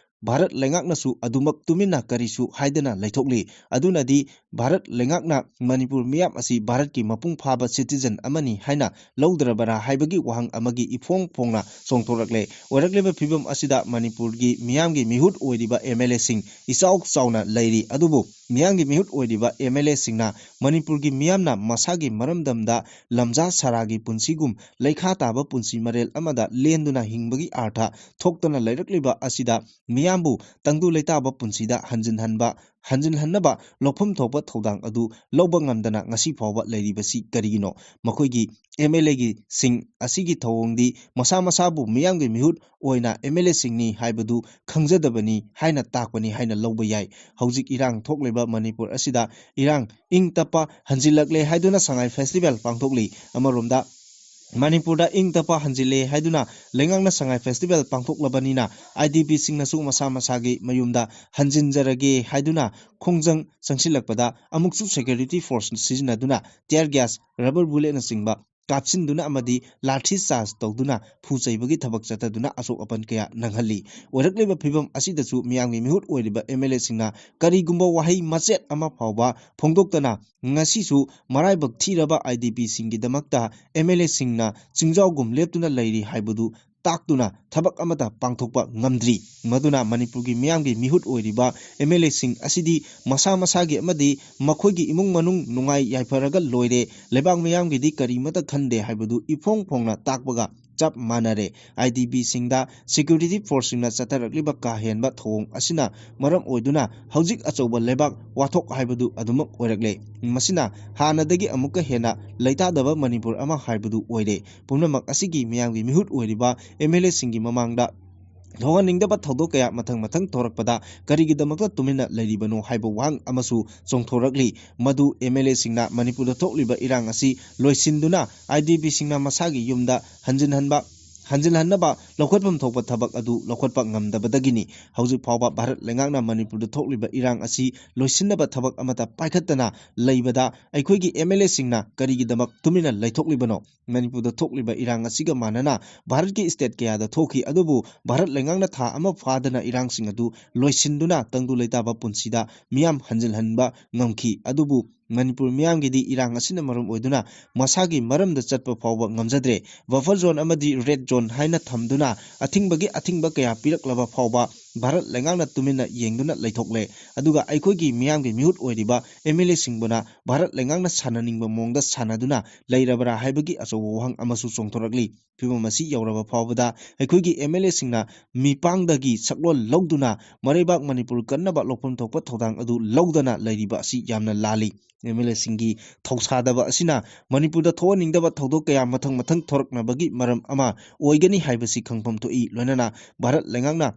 ꯚꯥꯔꯠ ꯂꯩꯉꯥꯛꯅꯁꯨ ꯑꯗꯨꯃꯛ ꯇꯨꯃꯤꯟꯅ ꯀꯔꯤꯁꯨ ꯍꯥꯏꯗꯅ ꯂꯩꯊꯣꯛꯂꯤ꯫ ꯑꯗꯨꯅꯗꯤ ꯚꯥꯔꯠ ꯂꯩꯉꯥꯛꯅ ꯃꯅꯤꯄꯨꯔ ꯃꯤꯌꯥꯝ ꯑꯁꯤ ꯚꯥꯔꯠꯀꯤ ꯃꯄꯨꯡ ꯐꯥꯕ ꯁꯤꯇꯤꯖꯟ ꯑꯃꯅꯤ ꯍꯥꯏꯅ ꯂꯧꯗ꯭ꯔꯕꯔꯥ ꯍꯥꯏꯕꯒꯤ ꯋꯥꯍꯪ ꯑꯃꯒꯤ ꯏꯐꯣꯡ ꯐꯣꯡꯅ ꯆꯣꯡꯊꯣꯔꯛꯂꯦ꯫ ꯑꯣꯏꯔꯛꯂꯤꯕ ꯐꯤꯕꯝ ꯑꯁꯤꯗ ꯃꯅꯤꯄꯨꯔꯒꯤ ꯃꯤꯌꯥꯝꯒꯤ ꯃꯤꯍꯨꯠ ꯑꯣꯏꯔꯤꯕ ꯑꯦꯝ ꯑꯦꯜ ꯑꯦꯁꯤꯡ ꯏꯆꯥꯎ ꯆꯥꯎꯅ ꯂꯩꯔꯤ꯫ ꯑꯗꯨꯕꯨ ꯃꯤꯌꯥꯝꯒꯤ ꯃꯤꯍꯨꯠ ꯑꯣꯏꯔꯤꯕ ꯑꯦꯝ ꯑꯦꯜ ꯑꯦꯁꯤꯡꯅ ꯃꯅꯤꯄꯨꯔꯒꯤ ꯃꯤꯌꯥꯝꯅ ꯃꯁꯥꯒꯤ ꯃꯔꯝꯗꯝꯗ ꯂꯝꯖꯥ ꯁꯔꯥꯒꯤ ꯄꯨꯟꯁꯤꯒꯨꯝ ꯂꯩꯈꯥ ꯇꯥꯕ ꯄꯨꯟꯁꯤ ꯃꯔꯦꯜ ꯑꯃꯗ ꯂꯦꯟꯗꯨꯅ ꯍꯤꯡꯕꯒꯤ ꯑꯥꯔꯊ ꯊꯣꯛꯇꯅ ꯂꯩꯔꯛꯂꯤꯕ ꯑꯁꯤꯗ ꯃꯤꯌꯥꯝꯕꯨ ꯇꯪꯗꯨ ꯂꯩꯇꯥꯕ ꯄꯨꯟꯁꯤꯗ ꯍꯟꯖꯤꯟꯍꯟꯕ, ꯍꯟꯖꯤꯟꯍꯟꯅꯕ ꯂꯧꯐꯝ ꯊꯣꯛꯄ ꯊꯧꯗꯥꯡ ꯑꯗꯨ ꯂꯧꯕ ꯉꯝꯗꯅ ꯉꯁꯤ ꯐꯥꯎꯕ ꯂꯩꯔꯤꯕꯁꯤ ꯀꯔꯤꯒꯤꯅꯣ? ꯃꯈꯣꯏꯒꯤ ꯑꯦꯝ ꯑꯦꯜ ꯑꯦꯒꯤ ꯁꯤꯡ ꯑꯁꯤꯒꯤ ꯊꯧꯑꯣꯡꯗꯤ ꯃꯁꯥ ꯃꯁꯥꯕꯨ ꯃꯤꯌꯥꯝꯒꯤ ꯃꯤꯍꯨꯠ ꯑꯣꯏꯅ ꯑꯦꯝ ꯑꯦꯜ ꯑꯦꯁꯤꯡꯅꯤ ꯍꯥꯏꯕꯗꯨ ꯈꯪꯖꯗꯕꯅꯤ ꯍꯥꯏꯅ ꯇꯥꯛꯄꯅꯤ ꯍꯥꯏꯅ ꯂꯧꯕ ꯌꯥꯏ꯫ ꯍꯧꯖꯤꯛ ꯏꯔꯥꯡ ꯊꯣꯛꯂꯤꯕ ꯃꯅꯤꯄꯨꯔ ꯑꯁꯤꯗ ꯏꯔꯥꯡ ꯏꯪ ꯇꯞꯄ ꯍꯟꯖꯤꯜꯂꯛꯂꯦ ꯍꯥꯏꯗꯨꯅ ꯁꯉꯥꯏ ꯐꯦꯁꯇꯤꯚꯦꯜ ꯄꯥꯡꯊꯣꯛꯂꯤ꯫ ꯑꯃꯔꯣꯝꯗ ꯃꯅꯤꯄꯨꯔꯗ ꯏꯪ ꯇꯞꯄ ꯍꯟꯖꯤꯜꯂꯦ ꯍꯥꯏꯗꯨꯅ ꯂꯩꯉꯥꯛꯅ ꯁꯉꯥꯏ ꯐꯦꯁꯇꯤꯚꯦꯜ ꯄꯥꯡꯊꯣꯛꯂꯕꯅꯤꯅ ꯑꯥꯏ ꯗꯤ ꯄꯤꯁꯤꯡꯅꯁꯨ ꯃꯁꯥ ꯃꯁꯥꯒꯤ ꯃꯌꯨꯝꯗ ꯍꯟꯖꯤꯟꯖꯔꯒꯦ ꯍꯥꯏꯗꯨꯅ ꯈꯣꯡꯖꯪ ꯆꯪꯁꯤꯜꯂꯛꯄꯗ ꯑꯃꯨꯛꯁꯨ ꯁꯦꯀ꯭ꯌꯨꯔꯤꯇꯤ ꯐꯣꯔꯁ ꯁꯤꯖꯤꯟꯅꯗꯨꯅ ꯇꯤꯌꯔ ꯒ꯭ꯌꯥꯁ, ꯔꯕꯔ ꯕꯨꯂꯦꯠꯅꯆꯤꯡꯕ ꯀꯥꯞꯁꯤꯟꯗꯨꯅ ꯑꯃꯗꯤ ꯂꯥꯊꯤ ꯆꯥꯔꯖ ꯇꯧꯗꯨꯅ ꯐꯨ ꯆꯩꯕꯒꯤ ꯊꯕꯛ ꯆꯠꯊꯗꯨꯅ ꯑꯁꯣꯛ ꯑꯄꯟ ꯀꯌꯥ ꯅꯪꯍꯜꯂꯤ꯫ ꯑꯣꯏꯔꯛꯂꯤꯕ ꯐꯤꯕꯝ ꯑꯁꯤꯗꯁꯨ ꯃꯤꯌꯥꯝꯒꯤ ꯃꯤꯍꯨꯠ ꯑꯣꯏꯔꯤꯕ ꯑꯦꯝ ꯑꯦꯜ ꯑꯦꯁꯤꯡꯅ ꯀꯔꯤꯒꯨꯝꯕ ꯋꯥꯍꯩ ꯃꯆꯦꯠ ꯑꯃ ꯐꯥꯎꯕ ꯐꯣꯡꯗꯣꯛꯇꯅ ꯉꯁꯤꯁꯨ ꯃꯔꯥꯏꯕꯛ ꯊꯤꯔꯕ ꯑꯥꯏ ꯗꯤ ꯄꯤꯁꯤꯡꯒꯤꯗꯃꯛꯇ ꯑꯦꯝ ꯑꯦꯜ ꯑꯦꯁꯤꯡꯅ ꯆꯤꯡꯖꯥꯎꯒꯨꯝ ꯂꯦꯞꯇꯨꯅ ꯂꯩꯔꯤ ꯍꯥꯏꯕꯗꯨ ꯇꯥꯛꯇꯨꯅ ꯊꯕꯛ ꯑꯃꯠꯇ ꯄꯥꯡꯊꯣꯛꯄ ꯉꯝꯗ꯭ꯔꯤ꯫ ꯃꯗꯨꯅ ꯃꯅꯤꯄꯨꯔꯒꯤ ꯃꯤꯌꯥꯝꯒꯤ ꯃꯤꯍꯨꯠ ꯑꯣꯏꯔꯤꯕ ꯑꯦꯝ ꯑꯦꯜ ꯑꯦꯁꯤꯡ ꯑꯁꯤꯗꯤ ꯃꯁꯥ ꯃꯁꯥꯒꯤ ꯑꯃꯗꯤ ꯃꯈꯣꯏꯒꯤ ꯏꯃꯨꯡ ꯃꯅꯨꯡ ꯅꯨꯡꯉꯥꯏ ꯌꯥꯏꯐꯔꯒ ꯂꯣꯏꯔꯦ, ꯂꯩꯕꯥꯛ ꯃꯤꯌꯥꯝꯒꯤꯗꯤ ꯀꯔꯤꯃꯠꯇ ꯈꯟꯗꯦ ꯍꯥꯏꯕꯗꯨ ꯏꯐꯣꯡ ꯐꯣꯡꯅ ꯇꯥꯛꯄꯒ ꯆꯞ ꯃꯥꯟꯅꯔꯦ꯫ ꯑꯥꯏ ꯗꯤ ꯄꯤꯁꯤꯡꯗ ꯁꯦꯀ꯭ꯌꯨꯔꯤꯇꯤ ꯐꯣꯔꯁꯁꯤꯡꯅ ꯆꯠꯊꯔꯛꯂꯤꯕ ꯀꯥ ꯍꯦꯟꯕ ꯊꯧꯑꯣꯡ ꯑꯁꯤꯅ ꯃꯔꯝ ꯑꯣꯏꯗꯨꯅ ꯍꯧꯖꯤꯛ ꯑꯆꯧꯕ ꯂꯩꯕꯥꯛ ꯋꯥꯊꯣꯛ ꯍꯥꯏꯕꯗꯨ ꯑꯗꯨꯃꯛ ꯑꯣꯏꯔꯛꯂꯦ꯫ ꯃꯁꯤꯅ ꯍꯥꯟꯅꯗꯒꯤ ꯑꯃꯨꯛꯀ ꯍꯦꯟꯅ ꯂꯩꯇꯥꯗꯕ ꯃꯅꯤꯄꯨꯔ ꯑꯃ ꯍꯥꯏꯕꯗꯨ ꯑꯣꯏꯔꯦ꯫ ꯄꯨꯝꯅꯃꯛ ꯑꯁꯤꯒꯤ ꯃꯤꯌꯥꯝꯒꯤ ꯃꯤꯍꯨꯠ ꯑꯣꯏꯔꯤꯕ ꯑꯦꯝ ꯑꯦꯜ ꯑꯦꯁꯤꯡꯒꯤ ꯃꯃꯥꯡꯗ ꯊꯣꯛꯍꯟꯅꯤꯡꯗꯕ ꯊꯧꯗꯣꯛ ꯀꯌꯥ ꯃꯊꯪ ꯃꯊꯪ ꯊꯣꯔꯛꯄꯗ ꯀꯔꯤꯒꯤꯗꯃꯛꯇ ꯇꯨꯃꯤꯟꯅ ꯂꯩꯔꯤꯕꯅꯣ ꯍꯥꯏꯕ ꯋꯥꯍꯪ ꯑꯃꯁꯨ ꯆꯣꯡꯊꯣꯔꯛꯂꯤ꯫ ꯃꯗꯨ ꯑꯦꯝ ꯑꯦꯜ ꯑꯦꯁꯤꯡꯅ ꯃꯅꯤꯄꯨꯔꯗ ꯊꯣꯛꯂꯤꯕ ꯏꯔꯥꯡ ꯑꯁꯤ ꯂꯣꯏꯁꯤꯟꯗꯨꯅ ꯑꯥꯏ ꯗꯤ ꯄꯤꯁꯤꯡꯅ ꯃꯁꯥꯒꯤ ꯌꯨꯝꯗ ꯍꯟꯖꯤꯟꯍꯟꯕ ꯍꯟꯖꯤꯜꯍꯟꯅꯕ ꯂꯧꯈꯠꯐꯝ ꯊꯣꯛꯄ ꯊꯕꯛ ꯑꯗꯨ ꯂꯧꯈꯠꯄ ꯉꯝꯗꯕꯗꯒꯤꯅꯤ꯫ ꯍꯧꯖꯤꯛ ꯐꯥꯎꯕ ꯚꯥꯔꯠ ꯂꯩꯉꯥꯛꯅ ꯃꯅꯤꯄꯨꯔꯗ ꯊꯣꯛꯂꯤꯕ ꯏꯔꯥꯡ ꯑꯁꯤ ꯂꯣꯏꯁꯤꯟꯅꯕ ꯊꯕꯛ ꯑꯃꯠꯇ ꯄꯥꯏꯈꯠꯇꯅ ꯂꯩꯕꯗ ꯑꯩꯈꯣꯏꯒꯤ ꯑꯦꯝ ꯑꯦꯜ ꯑꯦꯁꯤꯡꯅ ꯀꯔꯤꯒꯤꯗꯃꯛ ꯇꯨꯃꯤꯟꯅ ꯂꯩꯊꯣꯛꯂꯤꯕꯅꯣ? ꯃꯅꯤꯄꯨꯔꯗ ꯊꯣꯛꯂꯤꯕ ꯏꯔꯥꯡ ꯑꯁꯤꯒ ꯃꯥꯟꯅꯅ ꯚꯥꯔꯠꯀꯤ ꯁ꯭ꯇꯦꯠ ꯀꯌꯥꯗ ꯊꯣꯛꯈꯤ, ꯑꯗꯨꯕꯨ ꯚꯥꯔꯠ ꯂꯩꯉꯥꯛꯅ ꯊꯥ ꯑꯃ ꯐꯥꯗꯅ ꯏꯔꯥꯡꯁꯤꯡ ꯑꯗꯨ ꯂꯣꯏꯁꯤꯟꯗꯨꯅ ꯇꯪꯗꯨ ꯂꯩꯇꯥꯕ ꯄꯨꯟꯁꯤꯗ ꯃꯤꯌꯥꯝ ꯍꯟꯖꯤꯜꯍꯟꯕ ꯉꯝꯈꯤ꯫ ꯑꯗꯨꯕꯨ ꯃꯅꯤꯄꯨꯔ ꯃꯤꯌꯥꯝꯒꯤꯗꯤ ꯏꯔꯥꯡ ꯑꯁꯤꯅ ꯃꯔꯝ ꯑꯣꯏꯗꯨꯅ ꯃꯁꯥꯒꯤ ꯃꯔꯝꯗ ꯆꯠꯄ ꯐꯥꯎꯕ ꯉꯝꯖꯗ꯭ꯔꯦ꯫ ꯕꯐꯔ ꯖꯣꯟ ꯑꯃꯗꯤ ꯔꯦꯗ ꯖꯣꯟ ꯍꯥꯏꯅ ꯊꯝꯗꯨꯅ ꯑꯊꯤꯡꯕꯒꯤ ꯑꯊꯤꯡꯕ ꯀꯌꯥ ꯄꯤꯔꯛꯂꯕ ꯐꯥꯎꯕ ꯚꯥꯔꯠ ꯂꯩꯉꯥꯛꯅ ꯇꯨꯃꯤꯟꯅ ꯌꯦꯡꯗꯨꯅ ꯂꯩꯊꯣꯛꯂꯦ꯫ ꯑꯗꯨꯒ ꯑꯩꯈꯣꯏꯒꯤ ꯃꯤꯌꯥꯝꯒꯤ ꯃꯤꯍꯨꯠ ꯑꯣꯏꯔꯤꯕ ꯑꯦꯝ ꯑꯦꯜ ꯑꯦꯁꯤꯡꯕꯨꯅ ꯚꯥꯔꯠ ꯂꯩꯉꯥꯛꯅ ꯁꯥꯟꯅꯅꯤꯡꯕ ꯃꯑꯣꯡꯗ ꯁꯥꯟꯅꯗꯨꯅ ꯂꯩꯔꯕ꯭ꯔꯥ ꯍꯥꯏꯕꯒꯤ ꯑꯆꯧꯕ ꯋꯥꯍꯪ ꯑꯃꯁꯨ ꯆꯣꯡꯊꯣꯔꯛꯂꯤ꯫ ꯐꯤꯕꯝ ꯑꯁꯤ ꯌꯧꯔꯕ ꯐꯥꯎꯕꯗ ꯑꯩꯈꯣꯏꯒꯤ ꯑꯦꯝ ꯑꯦꯜ ꯑꯦꯁꯤꯡꯅ ꯃꯤꯄꯥꯡꯗꯒꯤ ꯁꯛꯂꯣꯟ ꯂꯧꯗꯨꯅ ꯃꯔꯩꯕꯥꯛ ꯃꯅꯤꯄꯨꯔ ꯀꯟꯅꯕ ꯂꯧꯐꯝ ꯊꯣꯛꯄ ꯊꯧꯗꯥꯡ ꯑꯗꯨ ꯂꯧꯗꯅ ꯂꯩꯔꯤꯕ ꯑꯁꯤ ꯌꯥꯝꯅ ꯂꯥꯜꯂꯤ꯫ ꯑꯦꯝ ꯑꯦꯜ ꯑꯦꯁꯤꯡꯒꯤ ꯊꯧꯁꯥꯗꯕ ꯑꯁꯤꯅ ꯃꯅꯤꯄꯨꯔꯗ ꯊꯣꯛꯍꯟꯅꯤꯡꯗꯕ ꯊꯧꯗꯣꯛ ꯀꯌꯥ ꯃꯊꯪ ꯃꯊꯪ ꯊꯣꯔꯛꯅꯕꯒꯤ ꯃꯔꯝ ꯑꯃ ꯑꯣꯏꯒꯅꯤ ꯍꯥꯏꯕꯁꯤ ꯈꯪꯐꯝ ꯊꯣꯛꯏ꯫ ꯂꯣꯏꯅꯅ ꯚꯥꯔꯠ ꯂꯩꯉꯥꯛꯅ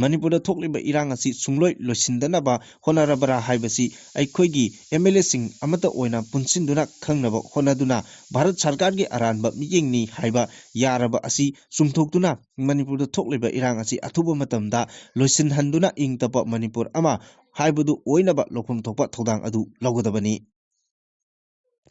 ꯃꯅꯤꯄꯨꯔꯗ ꯊꯣꯛꯂꯤꯕ ꯏꯔꯥꯡ ꯑꯁꯤ ꯁꯨꯡꯂꯣꯏ ꯂꯣꯏꯁꯤꯟꯗꯅꯕ ꯍꯣꯠꯅꯔꯕ꯭ꯔꯥ ꯍꯥꯏꯕꯁꯤ ꯑꯩꯈꯣꯏꯒꯤ ꯑꯦꯝ ꯑꯦꯜ ꯑꯦꯁꯤꯡ ꯑꯃꯠꯇ ꯑꯣꯏꯅ ꯄꯨꯟꯁꯤꯟꯗꯨꯅ ꯈꯪꯅꯕ ꯍꯣꯠꯅꯗꯨꯅ ꯚꯥꯔꯠ ꯁꯔꯀꯥꯔꯒꯤ ꯑꯔꯥꯟꯕ ꯃꯤꯠꯌꯦꯡꯅꯤ ꯍꯥꯏꯕ ꯌꯥꯔꯕ ꯑꯁꯤ ꯆꯨꯝꯊꯣꯛꯇꯨꯅ ꯃꯅꯤꯄꯨꯔꯗ ꯊꯣꯛꯂꯤꯕ ꯏꯔꯥꯡ ꯑꯁꯤ ꯑꯊꯨꯕ ꯃꯇꯝꯗ ꯂꯣꯏꯁꯤꯟꯍꯟꯗꯨꯅ ꯏꯪ ꯇꯞꯄ ꯃꯅꯤꯄꯨꯔ ꯑꯃ ꯍꯥꯏꯕꯗꯨ ꯑꯣꯏꯅꯕ ꯂꯧꯐꯝ ꯊꯣꯛꯄ ꯊꯧꯗꯥꯡ ꯑꯗꯨ ꯂꯧꯒꯗꯕꯅꯤ꯫